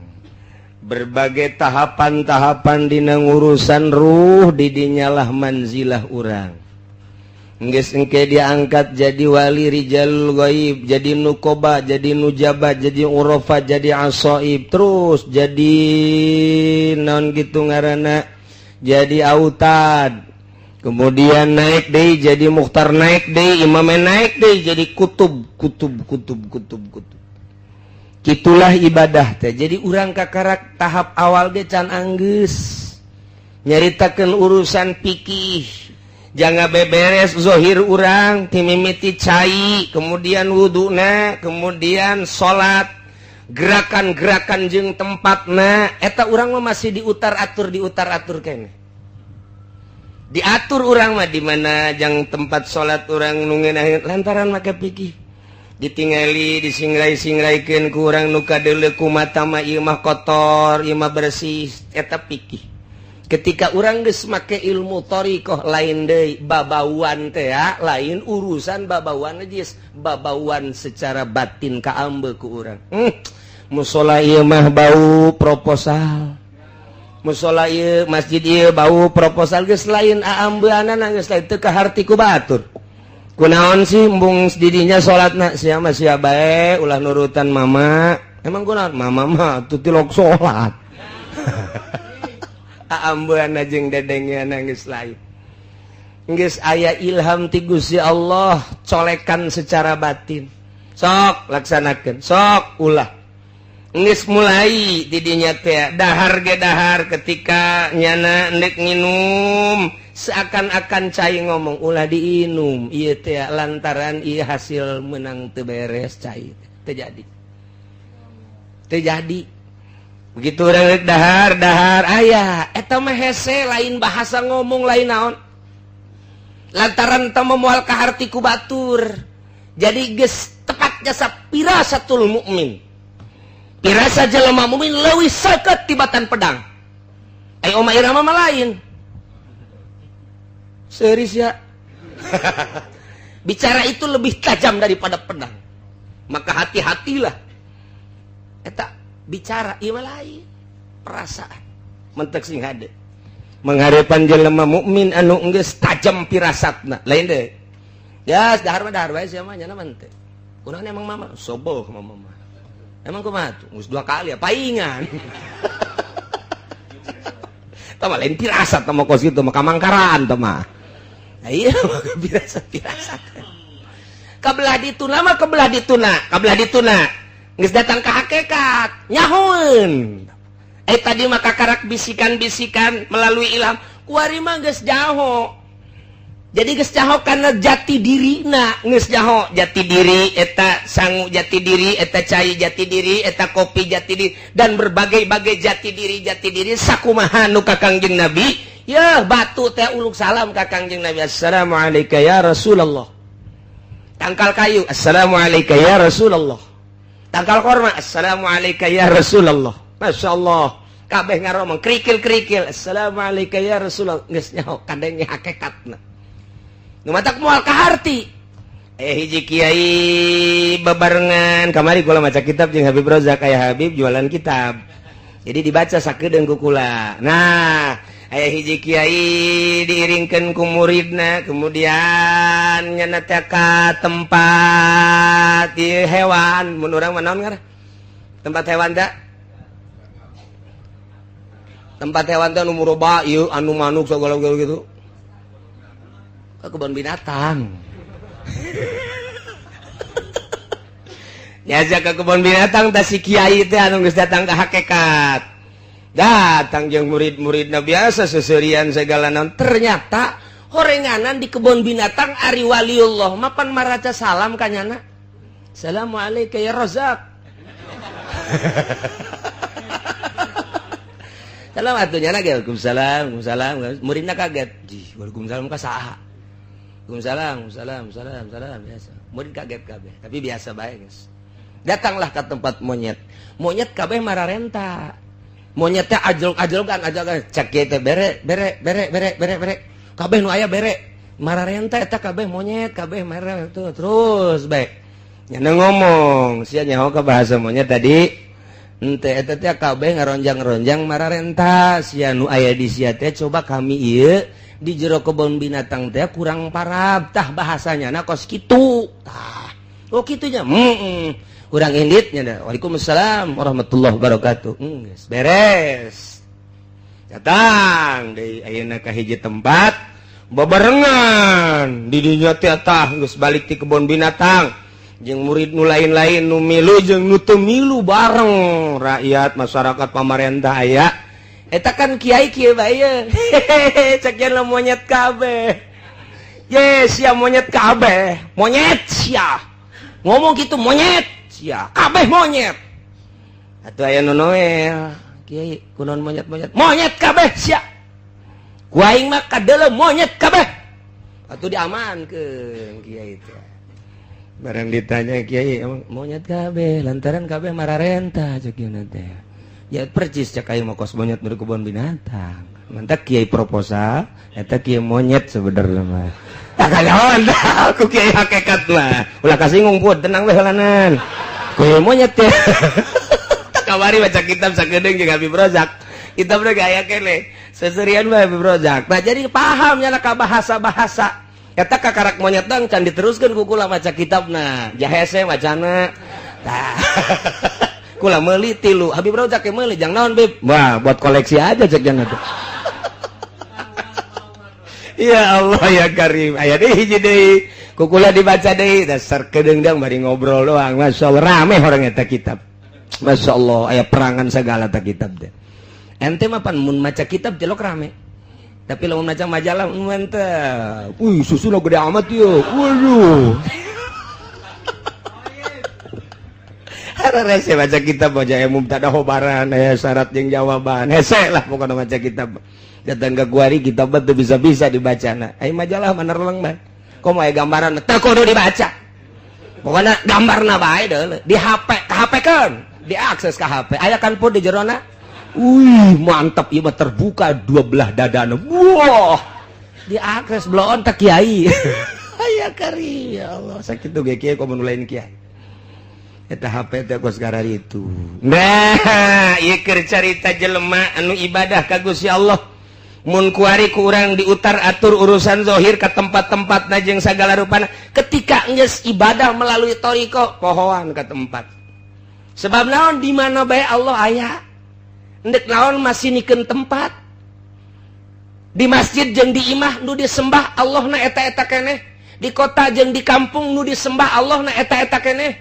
berbagai tahapan-tahapan dina ngurusan ruh didinyalah manzilah urang. Geus engke diangkat jadi wali rijalul ghaib, jadi nukoba, jadi nujaba, jadi urafa, jadi asaib, terus jadi naon kitu ngaranna, jadi autad. Kemudian naik deui jadi mukhtar, naik deui imam, naik deui jadi kutub, kutub, kutub, kutub, kutub. Kitulah ibadah teh. Jadi urang kakarak tahap awal ge can anggeus nyaritakeun urusan fikih. Jangan beberes zohir urang timimiti cai, kemudian wuduna, kemudian salat, gerakan-gerakan jeung tempatna eta urang mah masih diutar atur keneh. Diatur urang mah di mana jang tempat salat urang nu ngeunah lantaran make fikih. Ditingali disingrai-singraikeun ku urang nu kadeuleu ku mata mah ieu mah kotor, ieu mah bersih, eta fikih. Ketika urang geus make ilmu thariqah lain deui babauan teh ya, lain urusan babauan najis, babauan secara batin kaambe ku urang. Musola ieu mah bau proposal. Musola ieu, masjid ieu bau proposal, geus lain aambeanana, geus lain teu kaharti ku batur. Kunaon sih embung didinya salatna sia mah sia bae ulah nurutan mama. Emang kunaon? Mama mah tuh tilok salat. Aambeanna jeung dedengeanna geus lain. Geus aya ilham ti Gusti Allah, colekan secara batin. Sok laksanakeun, sok ulah. Geus mulai didinya teh dahar ge dahar ketika nyana ndek nginum seakan-akan cai ngomong ulah diinum ieu teh lantaran ieu hasil menang teu beres cai teu jadi. Teu jadi. Begitu urang rek dahar, dahar aya eta mah hese lain bahasa ngomong lain naon. Lantaran teu moal kaharti ku batur. Jadi geus tepat jasa pirasatul mukmin. Pirasa jelema mukmin leuwih seukeut tibatan pedang. Ai Oma Irama mah lain. Serius ya. Bicara itu lebih tajam daripada pedang. Maka hati-hatilah. Eta bicara ieu mah lain. Perasaan. Mentek sing hade. Mengharepan jelema mukmin anu geus tajam pirasatna. Lain deui. Ya, dahar mah dahar bae sia mah nyana mah henteu. Kunaon emang mama? Soboh mama mah. Emang kumaha tuh? Geus 2 kali ya paingan. Tah mah lain pirasat tah mah kos kitu mah kamangkaran tah mah. Nah, iya mah pirasat-pirasat. Kabelah dituna mah kebelah dituna, kabelah dituna. Geus datang ka hakikat, nyahoeun. Tadi mah kakarak bisikan-bisikan melalui ilham, kuari mah geus jaho. Jadi geus jaho karena jati dirina, geus jaho jati diri eta sangu jati diri eta cai jati diri eta kopi jati diri dan berbagai-bagai jati diri jati diri sakumaha nu ka Kangjeng Nabi. Ya batu teh uluk salam ka Kangjeng Nabi, assalamualaikum ya Rasulullah. Tangkal kayu, assalamualaikum ya Rasulullah. Tangkal korma, assalamualaikum ya Rasulullah. Masya Allah, kabeh ngaromong kerikil-kerikil, assalamualaikum ya Rasulullah. Geus nyaho kadenge hakikatna. Nu matak moal kaharti. Hiji kiai bebarengan kamari kula maca kitab jeung Habib Rozak, aya Habib jualan kitab. Jadi dibaca sakedeung ku kula. Nah, aya hiji kiai diiringkeun ku muridna, kemudian nyana teh ka tempat ieu hewan, mun urang mah naon ngaran? Tempat hewan teh? Tempat hewan teh anu muroba ieu anu manuk sagala-gala gitu. Ke kebun binatang. Diajak ke kebun binatang teh si kiai teh anu geus datang ka hakikat. Datang jeung murid-muridna biasa seserian segala naon. Ternyata horenganan di kebun binatang ari waliullah mapan maraca salam ka nyana. Assalamualaikum ya Razak. Salam atuh nyana ge waalaikumsalam, waalaikumsalam. Muridna kaget. Jih, waalaikumsalam ka saha? Waalaikumsalam, salam, salam, salam biasa. Murid kaget kabeh, tapi biasa bae geus. Datanglah ke tempat monyet. Monyet kabeh mararenta. Monyet teh ajlok-ajlokan, ajlokan. Cek kieu teh bere, bere, bere, bere, bere, bere. Kabeh nu aya bere. Mararenta eta kabeh monyet, kabeh marah tuh terus baik. Nya ngomong, sia nyaho ka bahasa monyet tadi. Ente eta teh kabeh ngaronjang-ronjang mararenta, sia nu aya di sia teh coba kami ieu di jero kebun binatang teh kurang parab tah bahasanya na kos kitu. Tah. Oh kitunya. Heeh. Urang indit nya. Waalaikumsalam warahmatullahi wabarakatuh. Geus beres. Datang deui ayeuna ka hiji tempat babarengan di dinya teh tah geus balik ti kebun binatang jeung murid nu lain-lain nu milu jeung nu teu milu bareng rakyat masyarakat pamarentah aya eta kan kiai kieu bae hehehe cek yen monyet kabeh ye sia monyet kabeh monyet sia ngomong kitu monyet sia kabeh monyet atuh aya nu noel kiai kunaon monyet-monyet monyet kabeh sia ku aing mah kadeuleu monyet kabeh atuh diamankeun kiai teh. Barang ditanya kiai emang monyet kabeh lantaran kabeh mararenta cek ieu teh. Ya percis cek aing mah kos monyet di kebun binatang. Mantak kiai proposal eta kiai monyet sebenarnya mah. Tak kalawan aku kiai hakikat mah. Ulah kasinggung pun tenang we heulanan. Kiai monyet teh. Tak kamari baca kitab sakedeung jeung Habib Rozak. Kitabna ge aya keneh. Seserian bae Habib Rozak. Nah jadi paham nya ka bahasa-bahasa. Eta kakarak monyet dang can diteruskeun ku kula maca kitabna. Jahese macana. Tah. Kula meuli tilu. Habib Rozak ge meuli jang naon Bib? Wah, buat koleksi aja cek jang atuh. Ya Allah ya Karim. Aya deui hiji deui. Ku kula dibaca deui dasar kedeung bari ngobrol doang. Masyaallah rame orang eta kitab. Masyaallah aya perangan segala ta kitab teh. Ente mah pan mun maca kitab jelok rame. Tapi lamun maca majalah mantap. Wih, susuna gede amat yeuh. Waduh. Hararese baca kitab baca mubtada khobaran aya syarat jeung jawaban. Hese lah pokona maca kitab. Datang ke kuari kitab teu bisa-bisa dibacana. Aya majalah mah nerleng mah. Komo aya gambaran teu kudu dibaca. Pokona gambarna bae deuleu. Di HP, ka HP keun. Diakses ka HP. Aya kan pun di jerona. Wih, mantap ieu mah terbuka dua belah dadana. Wah. Diakses bloon teh kiai. Aya kari ya Allah, sakitu ge kiai komo nu lain kiai. Eta HP teh kos kararitu. Nah, ieu keur carita jelema anu ibadah ka Gusti Allah. Mun kuari ku urang diutar atur urusan zahir ka tempat-tempatna jeung sagala rupana. Ketika geus ibadah melalui thariqah, pohoan ka tempat. Sebab naon di mana bae Allah aya. Ndek naon masih nikeun tempat di masjid jeung di imah nu disembah Allah na eta-eta keneh, di kota jeung di kampung nu disembah Allah na eta-eta keneh,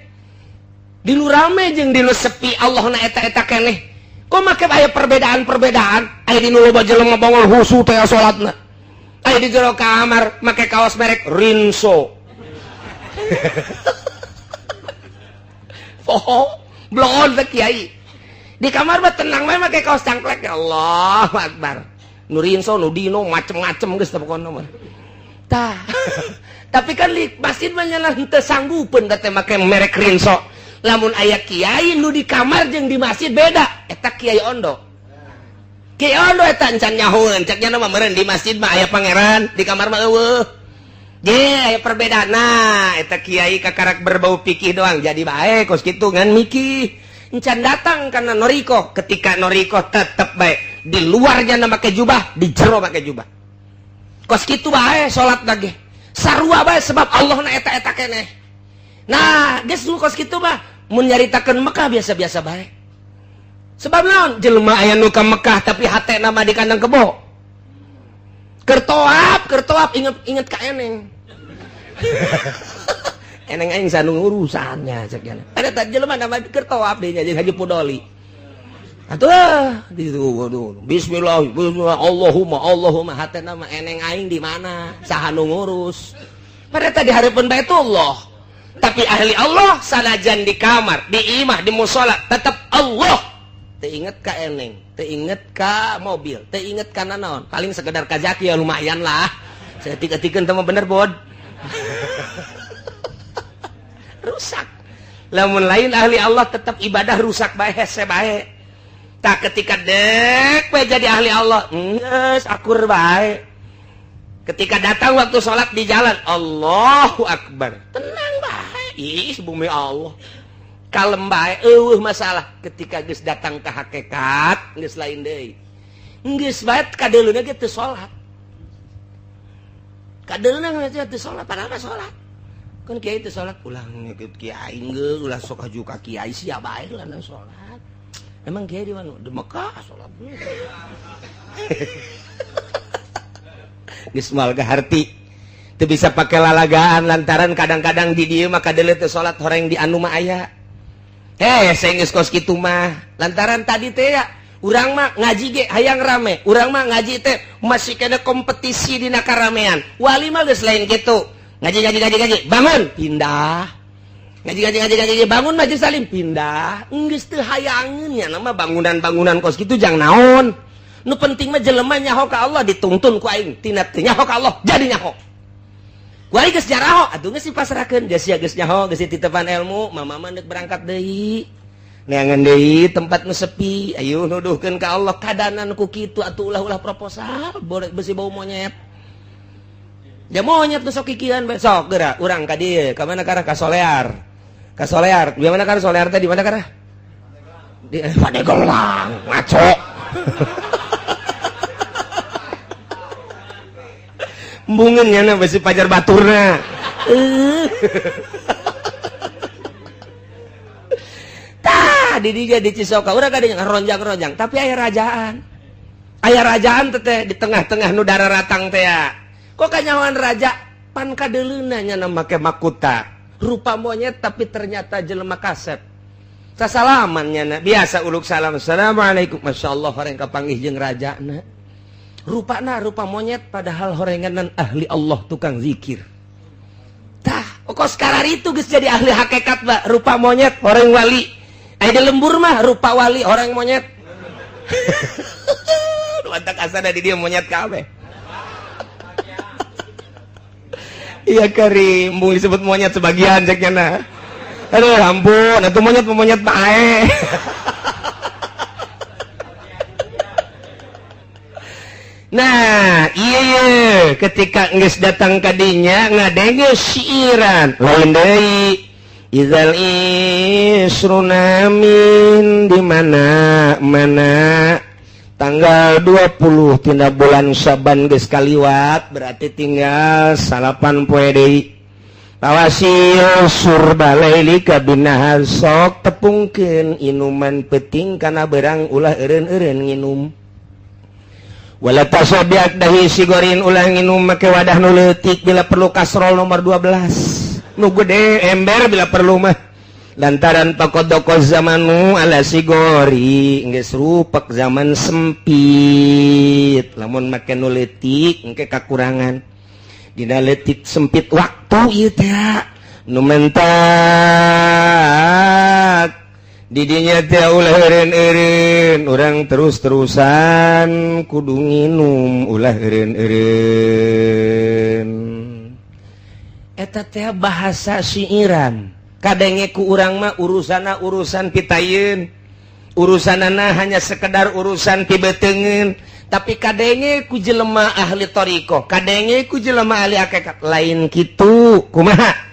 di nu rame jeung di nu sepi Allah na eta-eta keneh. Kok make aya perbedaan-perbedaan? Aya di nu loba jelema bongol husu teh salatna, aya di jero kamar make kaos merek Rinso. Poho bloon teh kiai. Di kamar mah tenang bae make kaos cangklek ya Allah akbar. Nu Rinso nu Dino macem-macem geus teh pokona mah. Tah. Tapi kan di masjid mah nya henteu sanggupeun teh make merek Rinso. Lamun aya kiai nu di kamar jeung di masjid beda, eta kiai ondo. Kiai ondo eta encan nyahoeun, cek nya mah meureun di masjid mah aya pangeran, di kamar mah eueuh. Ge aya perbedaanna, eta kiai kakarak berbau pikih doang jadi bae kos kitu ngan mikih. Encan datang karena noriko, ketika noriko tetep baik di luarnya make jubah, di jero make jubah. Kos kitu bae salat lagi. Sarua bae sebab Allah na eta-eta keneh. Nah, geus nu kos kitu mah mun nyaritakeun Mekah biasa-biasa bae. Sebab naon jelema aya nu ka Mekah tapi hatena mah di kandang kebo. Kertoap inget ka eneng. Eneng aing sanu urusannya cek nya. Ada tadi jelema nama kertoap deui nya jeung Haji Pudoli. Atuh di waduh bismillah bismillah Allahumma Allahumma hatena mah eneng aing di mana saha nu ngurus. Padahal tadi hareupeun Baitullah. Tapi ahli Allah sanajan di kamar, di imah, di musola tetap Allah. Teu inget ka eneng, teu inget ka mobil, teu inget ka nanaon. Paling sekedar ka zaki ya lumayan lah. Saeutik-eutikeun teh mah bener bod. Rusak. Lamun lain ahli Allah tetap ibadah rusak bae hese bae. Tak ketika dek we jadi ahli Allah, geus akur bae. Ketika datang waktu sholat di jalan, Allahu Akbar, tenang bae, ih bumi Allah, kalem bae, eueuh masalah. Ketika geus datang ke hakikat, geus lain deui, geus bae kadeuleuna ge teu sholat, kadeuleuna ge teu sholat, padahal mah sholat. Kan kiai teu sholat, ulah ngikut kiai geus, ulah sok haju ka kiai sia bae lah sholat. Emang kiai di mana? Di Mekah sholat. Geus moal kaharti teu bisa pake lalagaan lantaran kadang-kadang di dieu mah kadeuleu teu salat horeng di anu mah aya. Heh, saya geus kos kitu mah lantaran tadi teh ya urang mah ngaji ge hayang rame, urang mah ngaji teh masih kena kompetisi dina karamean. Wali mah geus lain kitu. Ngaji ngaji ngaji ngaji, bangun pindah. Ngaji ngaji ngaji ngaji, bangun majelis salim pindah. Geus teu hayangeun nya nama bangunan-bangunan kos kitu jang naon. Nu penting mah jelema nyaho ka Allah dituntun ku aing tina teu nyaho ka Allah jadi nyaho. Ku aing geus jaraho atuh geus dipasrahkeun geus sia geus nyaho geus titepan ilmu mama mah deuk berangkat deui. Neangan deui tempat nu sepi ayo nuduhkeun ka Allah kadanan ku kitu atuh ulah-ulah proposal boleh besi bau monyet. Ja monyet nu sok kikian bae sok geura urang ka dieu ka mana karah ka Solear. Ka Solear di mana karah Solear teh di mana karah? Di Pandeglang ngaco. Embungeun nya besi pajar baturna. Tah di dieu di Cisoka urang kadinya ronjang-ronjang tapi aya rajaan. Aya rajaan teh di tengah-tengah nu dararatang teh ya. Kok kanyahoan raja pan kadeuleuna nya make makuta. Rupa monyet tapi ternyata jelema kasep. Sasalaman nya biasa uluk salam. Assalamualaikum. Masyaallah horeng kapanggih jeung rajana. Rupana rupa monyet padahal horenganan ahli Allah tukang zikir. Tah, kok sekarang itu geus jadi ahli hakikat ba, rupa monyet horeng wali. Aya di lembur mah rupa wali horeng monyet. Mantap asana di dieu monyet kabeh. Iya kari, embung disebut monyet sebagian cek nya. Aduh ampun, atuh monyet monyet bae. Nah, iya ketika geus datang ka dinya ngadenge siiran lain deui. Idzal isruna min di mana mana tanggal 20 tina bulan Syaban geus kaliwat berarti tinggal 9 poe deui. Tawasil surba laili kabinahar sok tepungkeun inuman peuting kana berang ulah eureun-eureun nginum. Wala tasabiak dahi sigorin ulah nginum make wadah nu leutik bila perlu kasrol nomor 12 nu gede ember bila perlu mah lantaran pakodoko zamanu ala sigori geus rupek zaman sempit lamun make nu leutik engke kakurangan dina leutik sempit waktu ieu teh nu mentak didinya teh ulah eureun-eureun urang terus-terusan kudu nginum ulah eureun-eureun eta teh bahasa siiran kadenge ku urang mah urusana urusan pitayeun urusanana hanya sekedar urusan pibeteungeun tapi kadenge ku jelema ahli thariqah kadenge ku jelema ahli hakikat lain kitu kumaha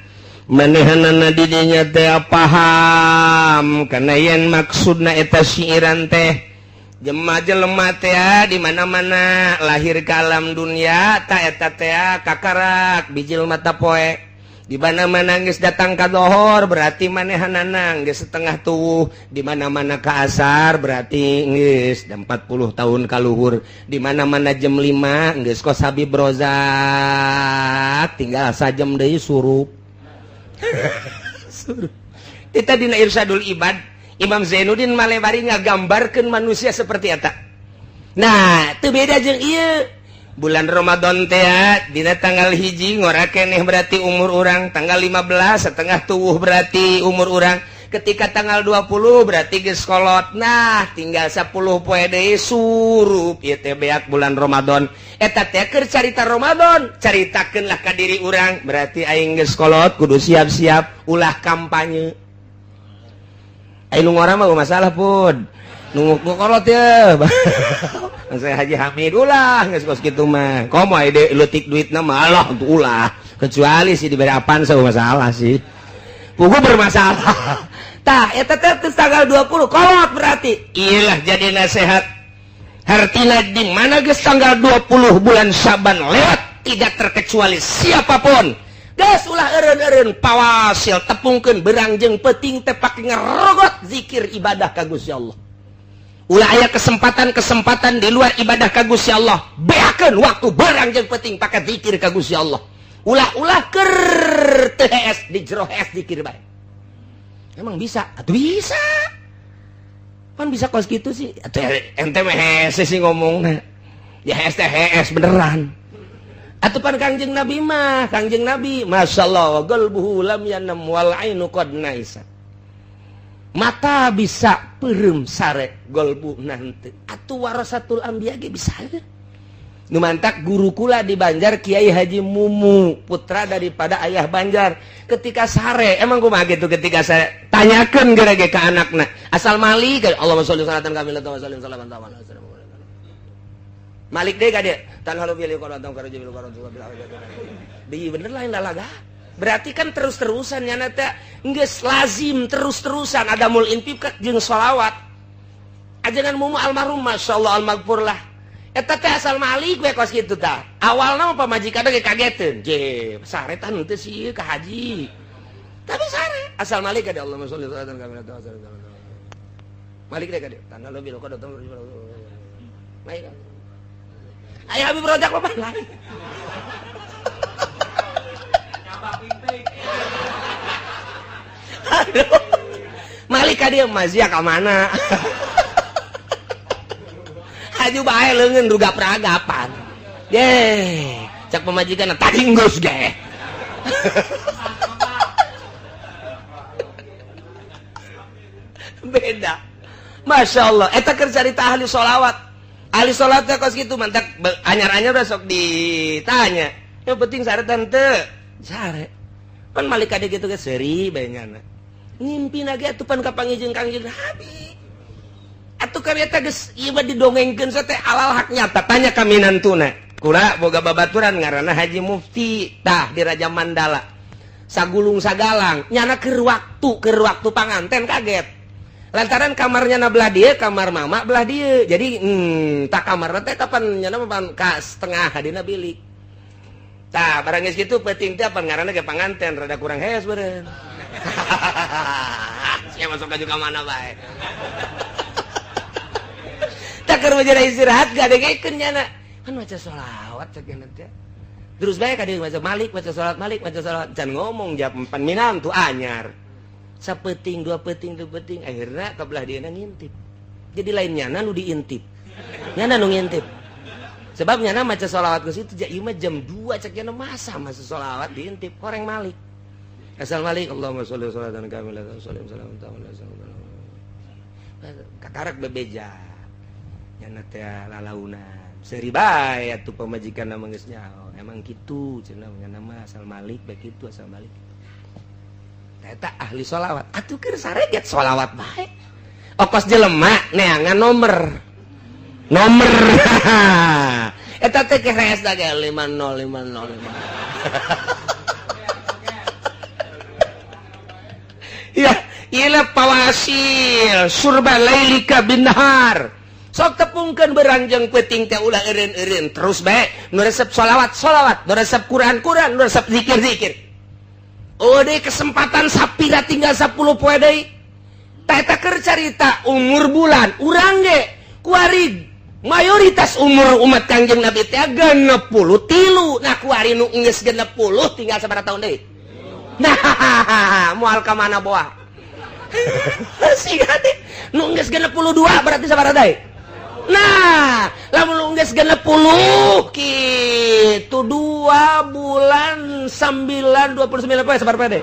manehanana didinya teh paham karena yen maksudna eta siiran teh jema jelema teh di mana-mana lahir ke alam dunia ta eta teh kakarak bijil mata poe di mana-mana geus datang ka dohor berarti manehanana geus setengah tuwuh di mana-mana ka asar berarti geus 40 tahun kaluhur di mana-mana jam 5 geus kos Habib Rozak tinggal sajam deui surup. Kita dina Irsyadul Ibad Imam Zainuddin Malebari ngagambarkeun manusia seperti eta. Nah, teu beda jeung ieu. Bulan Ramadan teh dina tanggal 1 ngora keneh berarti umur urang, tanggal 15 setengah tuwuh berarti umur urang. Ketika tanggal 20 berarti geus kolot. Nah, tinggal 10 poe deui surup ieu teh beak bulan Ramadan. Eta teh keur carita Ramadan, caritakeunlah ka diri urang, berarti aing geus kolot kudu siap-siap ulah kampanye. Aing nu ngora mah masalah pun. Nu kolot ye. Saya Haji Hamid ulah geus kos kitu mah. Komo aya leutik duitna mah Allah ulah. Kecuali sih diberi apaan saya masalah sih. Pugu bermasalah. Tah eta teh tanggal 20 kolot berarti. Iyalah jadi nasihat. Hartina di mana geus tanggal 20 bulan Syaban lewat tidak terkecuali siapapun. Geus ulah eureun-eureun pawasil tepungkeun berang jeung peuting teh pake ngerogot zikir ibadah ka Gusti Allah. Ulah aya kesempatan-kesempatan di luar ibadah ka Gusti Allah. Beakeun waktu berang jeung peuting pake zikir ka Gusti Allah. Ulah-ulah keur teu hees di jero hees zikir bae. Emang bisa? Atuh bisa. Pan bisa kos gitu sih. Atuh ente mah hese sih ngomongna. Ya hees teh hees beneran. Atuh pan Kangjeng Nabi mah, Kangjeng Nabi masyaallah qalbuhu lam yanam wal ainu qad naisa. Mata bisa peureum sare golbu nanti. Atuh warasatul anbiya ge bisa. Nu mantak guru kula di Banjar Kiai Haji Mumu, putra daripada ayah Banjar. Ketika sare, emang kumaha gitu ketika sare tanyakeun geura ge ka anakna. Asal malik, Allahumma sholli salatan kamilatan wa sallim salatan tamam. Malik deh ka dia. Tanhalu bil qur'an tam bil qur'an bil. Bener lain lalaga. Berarti kan terus-terusan nyana teh geus lazim terus-terusan ada mul intifak jeung sholawat. Ajengan Mumu almarhum masyaallah almaghfur lah. Eta teh asal malik we kos kitu tah. Awalna mah pamajikan ge kageteun. Je, sare tah henteu sih ka haji. Tapi sare asal malik ka Allahumma sholli salatan kamilatan wa sallim. Malik deh ka dia. Tanah bil qur'an tam. Malik. Ayah Habib Rojak apa lain. Aduh. Malik ka dia mazia ka mana? Haju bae leungeun ruga peragapan. Ye, cak pamajikan tadi geus ge. Beda. Masya Allah, eta keur carita ahli sholawat. Ahli sholatnya kos gitu, mantak anyar-anyar udah sok ditanya. Yang penting sare tante, sare. Pan malik kade gitu ge seuri bae nyana. Ngimpi lagi atuh pan kapanggih jeung Kangjeng Nabi. Atuh kan eta geus ieu mah didongengkeun teh alal hak nyata. Tanya ka minantuna. Kula boga babaturan ngaranna Haji Mufti tah di Raja Mandala. Sagulung sagalang nyana keur waktu panganten kaget. Lantaran kamarnya na belah dia, kamar mama belah dia. Jadi tak kamarna teh kapan nyana mah ka setengah hadina bilik. Tah barang geus kitu peuting teh pan ngaranna ge panganten rada kurang hees beureun. Sia masuk ka mana bae. Tak keur majara istirahat gadengekeun nyana. Kan maca sholawat cek nyana teh. Terus bae ka dieu maca Malik, maca sholawat Malik, maca sholawat can ngomong jam 4 minam tuh anyar. Sapeting, dua peting, dua peting, akhirnya kebelah dia ngintip. Jadi lain nyana nu diintip, nyana nu ngintip. Sebab nyana maca sholawat ke situ, ieu mah jam 2 cek nyana masa masa sholawat diintip, koreng Malik. Asal Malik, Allahumma sholli sholatan kamilatan sholli salatan tamam. Kakarak bebeja. Nyana teh lalaunan. Seuri bae atuh pamajikan mah geus nyaho. Emang kitu cenah nyana mah asal Malik bae kitu asal Malik. Eta ahli sholawat atuh keur sareget sholawat bae okos jelema neangan nomor nomor eta teh keres da ge 50505. Ya ieu pawasil surba lailika bin nahar sok tepungkeun beranjeng peuting teh ulah eureun-eureun terus bae nu resep sholawat sholawat nu resep Quran Quran nu resep zikir zikir. Oh deh kesempatan sapira tinggal 10 poe deui. Tah eta keur carita umur bulan urang ge kuari mayoritas umur umat Kangjeng Nabi teh 63. Nah kuari nu geus 60 tinggal sabaraha tahun deui. Nah moal ka mana boa. Siga teh nu geus 62 berarti sabaraha deui. Nah, lamun nu geus 60 kitu 2 bulan 9 29 poe sabar poe deui.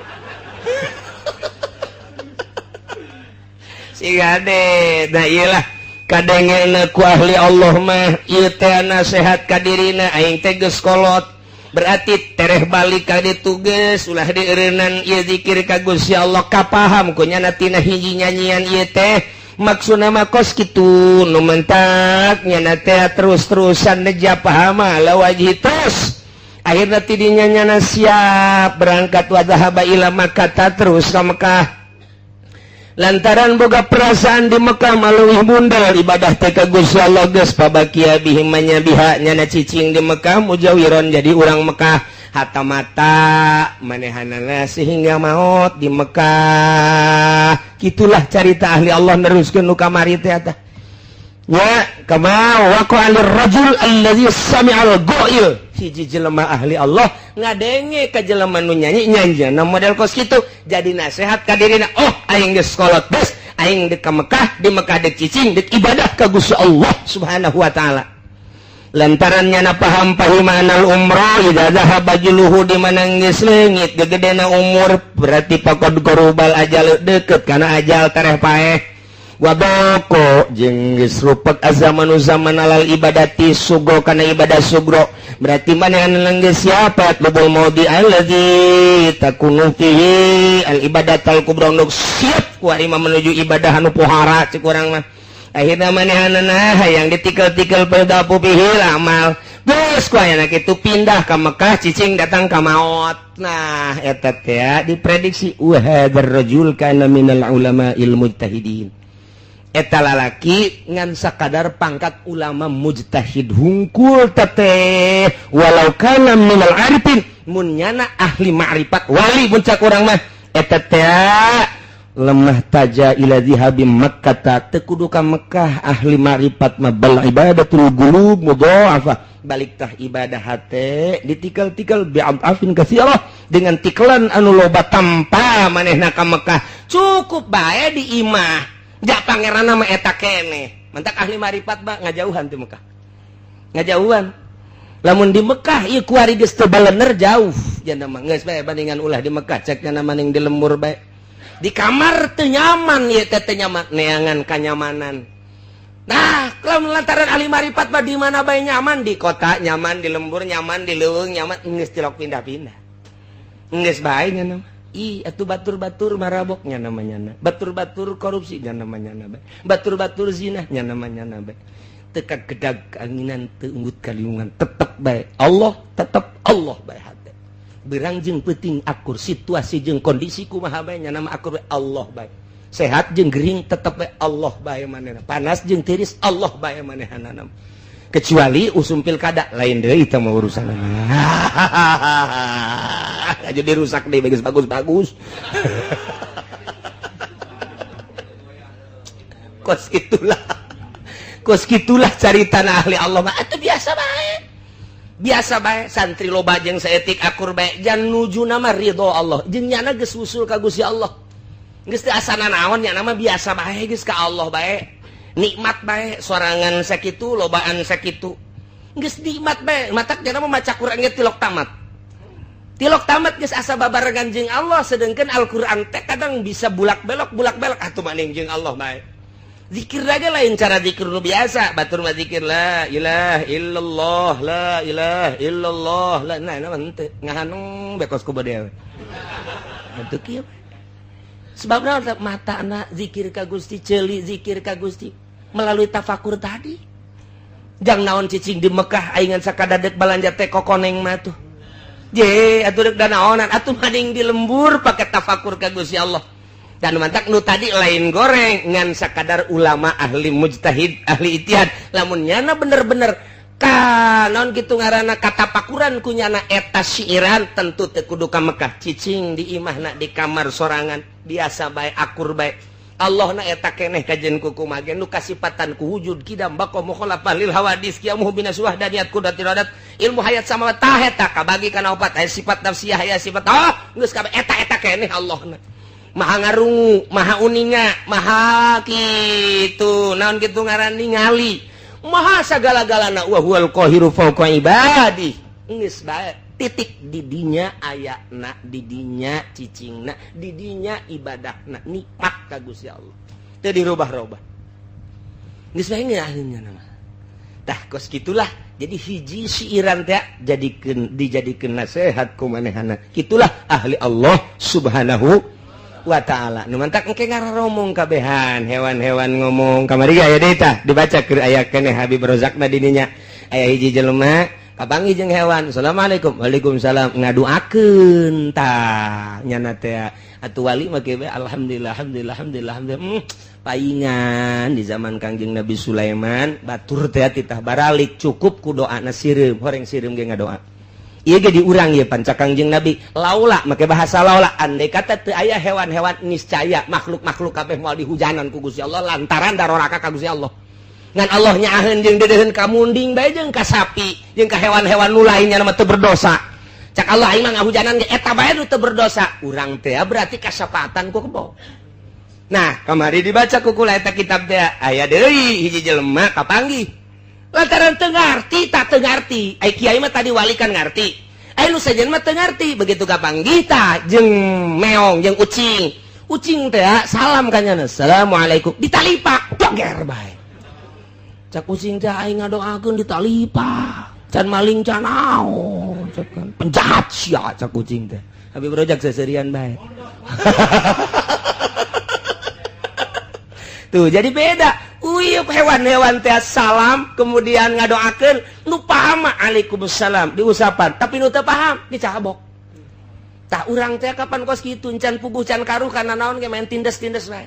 Siga deh. Nah ieu lah kadengena ku ahli Allah mah ieu teh nasehat ka dirina aing teh geus kolot. Berarti tereh balik ka ditu geus ulah dieureunnan ieu zikir ka Gusti Allah kapaham ku nyana tina hiji nyanyian ieu teh. Maksudna mah kos kitu nu mentak nyana teh terus-terusan neja pahama la wajhi terus. Akhirna tidinya nyana siap berangkat wa dhahaba ila Makkah terus ka Mekah. Lantaran boga perasaan di Mekah maluih bundel ibadah teh ka Gusti Allah geus pabakia bihim manya biha nyana cicing di Mekah mujawiron jadi urang Mekah hatta mata manehanana sehingga maut di Mekah. Kitulah carita ahli Allah neruskeun nu kamari teh eta. Nya kama waqa lir rajul allazi sami'al ghail, hiji jelema ahli Allah ngadenge ka jelema nu nyanyi nyanjana model kos kitu jadi nasehat ka dirina, oh aing geus kolot geus aing dek ka Mekah, di Mekah dek cicing dek ibadah ka Gusti Allah Subhanahu wa taala. Lantaran nyana paham pahimanal umroh idza dhahaba juluhu di mana geus leungit gegedena umur berarti pakod gorubal ajal deket kana ajal tereh paeh. Wabako jeung geus rupek azamanu zaman alal ibadati sugro kana ibadah sugro berarti manehna geus siapa lubul maudi allazi takunu fihi al ibadatal kubra nu siap ku ari mah menuju ibadah anu pohara cek urang mah. Akhirna manehanna hayang ditikel-tikel pedapu fihi amal geus ku ayana kitu pindah ka Mekah cicing datang ka maot. Nah eta teh diprediksi wa hadzal rajul kana minal ulama'il mujtahidin. Eta lalaki ngan sakadar pangkat ulama mujtahid hungkul teteh walau kana minal arifin mun nyana ahli ma'rifat wali puncak urang mah eta teh lemah taja ila zihabi Makkah teu kudu ka Mekah ahli ma'rifat mah bal ibadatul qulub mudha'afah balik tah ibadah hate ditikel-tikel bi'afin katsirah dengan tikelan anu loba tanpa manehna ka Mekah cukup bae di imah. Jak pangeran nama eta keneh. Mantak ahli marifat ba ngajauhan ti Mekah. Ngajauhan. Lamun di Mekah ieu kuari geus teu balener jauh. Jana mah geus bae bandingan ulah di Mekah cek nya maning di lembur bae. Di kamar teu nyaman ieu teh teu nyaman neangan kanyamanan. Nah, lamun lantaran ahli marifat mah di mana bae nyaman, di kota nyaman, di lembur nyaman, di leuweung nyaman, geus tilok pindah-pindah. Geus bae nya mah. Ih, atuh batur-batur maraboknya namanya na. Batur-batur korupsinya namanya na. Batur-batur zinahnya namanya na. Teka gedag anginan teu unggut kaliungan tetep bae Allah, tetep Allah bae hate. Berang jeung peuting akur situasi jeung kondisi kumaha bae nya nama akur bae Allah bae. Sehat jeung gering tetep bae Allah bae manehna. Panas jeung tiris Allah bae manehanana. Kecuali usum pilkada lain deui eta mah urusanna. Jadi rusak deh bagus bagus-bagus. Kos itulah. Kos gitulah carita ahli Allah mah atuh biasa bae. Biasa bae santri loba jeung saeutik akur bae jan nujuna mah ridho Allah. Jeung nyana geus usul ka Gusti Allah. Geus teu asana naon nyana mah biasa bae geus ka Allah bae. Nikmat bae sorangan sakitu lobaan sakitu. Geus nikmat bae matak nyana mah maca Quran ge tilok tamat. Tilok tamat geus asa babarengan jeung Allah sedengkeun Al-Qur'an teh kadang bisa bulak-belok atuh maning jeung Allah bae. Zikir lagi lain cara zikir nu biasa, batur mah zikir la ilaha illallah la ilaha illallah la nah nah henteu ngahanung bekos ku bade. Atuh kieu. Sebabna matana zikir ka Gusti, ceuli zikir ka Gusti melalui tafakur tadi. Jang naon cicing di Mekah aingan sakadadek balanja teh kokoneng mah tuh. Je atuh deuk danaonan atuh maning di lembur pake tafakur ka Gusti Allah. Dan mantak nu tadi lain goreng ngan sakadar ulama ahli mujtahid ahli ijtihad lamun nyana bener-bener ka naon kitu ngaranna katapakuran ku nyana eta siiran tentu teu kudu ka Mekah cicing di imahna di kamar sorangan biasa bae akur bae Allahna eta keneh kajen ku kumaha ge nu kasipatan ku wujud kidam baqa mukhalafah lil hawadis qiyamuhu binas wahdaniat qudratil iradat ilmu hayat sama tah eta kabagi kana opat aya sifat nafsiyah aya sifat ah geus kabeh eta eta keneh Allahna maha ngarungu, maha uninga, maha kitu, naon kitu ngaran ningali, maha sagala-galana wa huwal qahiru fawqa ibadi. Geus bae titik didinya ayana, didinya cicingna, didinya ibadahna, nikmat ka Gusti Allah. Teu dirubah-rubah. Geus bae ahlinya nama. Tah kos kitulah. Jadi hiji siiran teh jadikeun dijadikeun nasehat ku manehana. Kitulah ahli Allah Subhanahu wa ta'ala. Nu mantak engke ngaromong kabehan hewan-hewan ngomong kamari aya deui tah dibaca keur aya keneh Habib Rozakna dininya. Aya hiji jelema kapanggih jeung hewan. Assalamualaikum. Waalaikumsalam. Ngaduakeun tah nyana teh atuh wali mah kieu alhamdulillah alhamdulillah alhamdulillah alhamdulillah. Paingan di zaman Kangjeng Nabi Sulaiman batur teh titah baralik cukup ku doana sireum horeng sireum ge ngadoa. Ieu ge diurang ieu panca Kangjeng Nabi laula make bahasa laula andai kata teu aya hewan-hewan niscaya makhluk-makhluk kabeh moal dihujanan ku Gusti Allah lantaran daroraka ka Gusti Allah. Ngan Allah nyaaheun jeung deudeuheun ka munding bae jeung ka sapi jeung ka hewan-hewan nu lainnya mah teu berdosa. Cak Allah aing mah ngahujanan ge eta bae nu teu berdosa. Urang teh berarti kasapatan ku kebo. Nah, kamari dibaca ku kula eta kitab teh aya deui hiji jelema kapanggih. Lantaran teu ngarti tak teu ngarti. Ai kiai mah tadi wali kan ngarti. Ai nu sejen mah teu ngarti, begitu kapanggih tah jeung meong jeung ucing. Ucing teh salam ka nyana, assalamualaikum, ditalipak doger bae. Cak ucing teh aing ngadoakeun ditalipak. Can maling can naon, cak kan penjahat sia cak ucing teh. Habib Rojak seserian bae. Tuh jadi beda. Uyup hewan-hewan teh salam kemudian ngadoakeun nu paham waalaikumsalam diusapan tapi nu teu paham dicabok. Tah urang teh kapan kos kitu can puguh can karuh kana naon ge main tindes-tindes bae.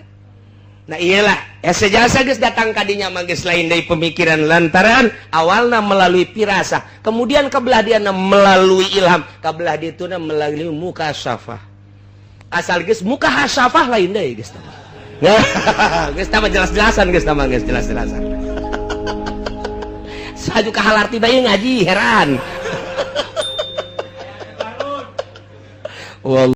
Nah iyalah sejasa geus datang ka dinya mah geus lain deui pemikiran lantaran awalna melalui pirasa kemudian kabelah diana melalui ilham kabelah dituna melalui mukasyafah. Asal geus mukasyafah lain deui geus tah. Geus tah jelas-jelasan geus tah geus jelas-jelasan. Saju ka halarti bae ngaji heran.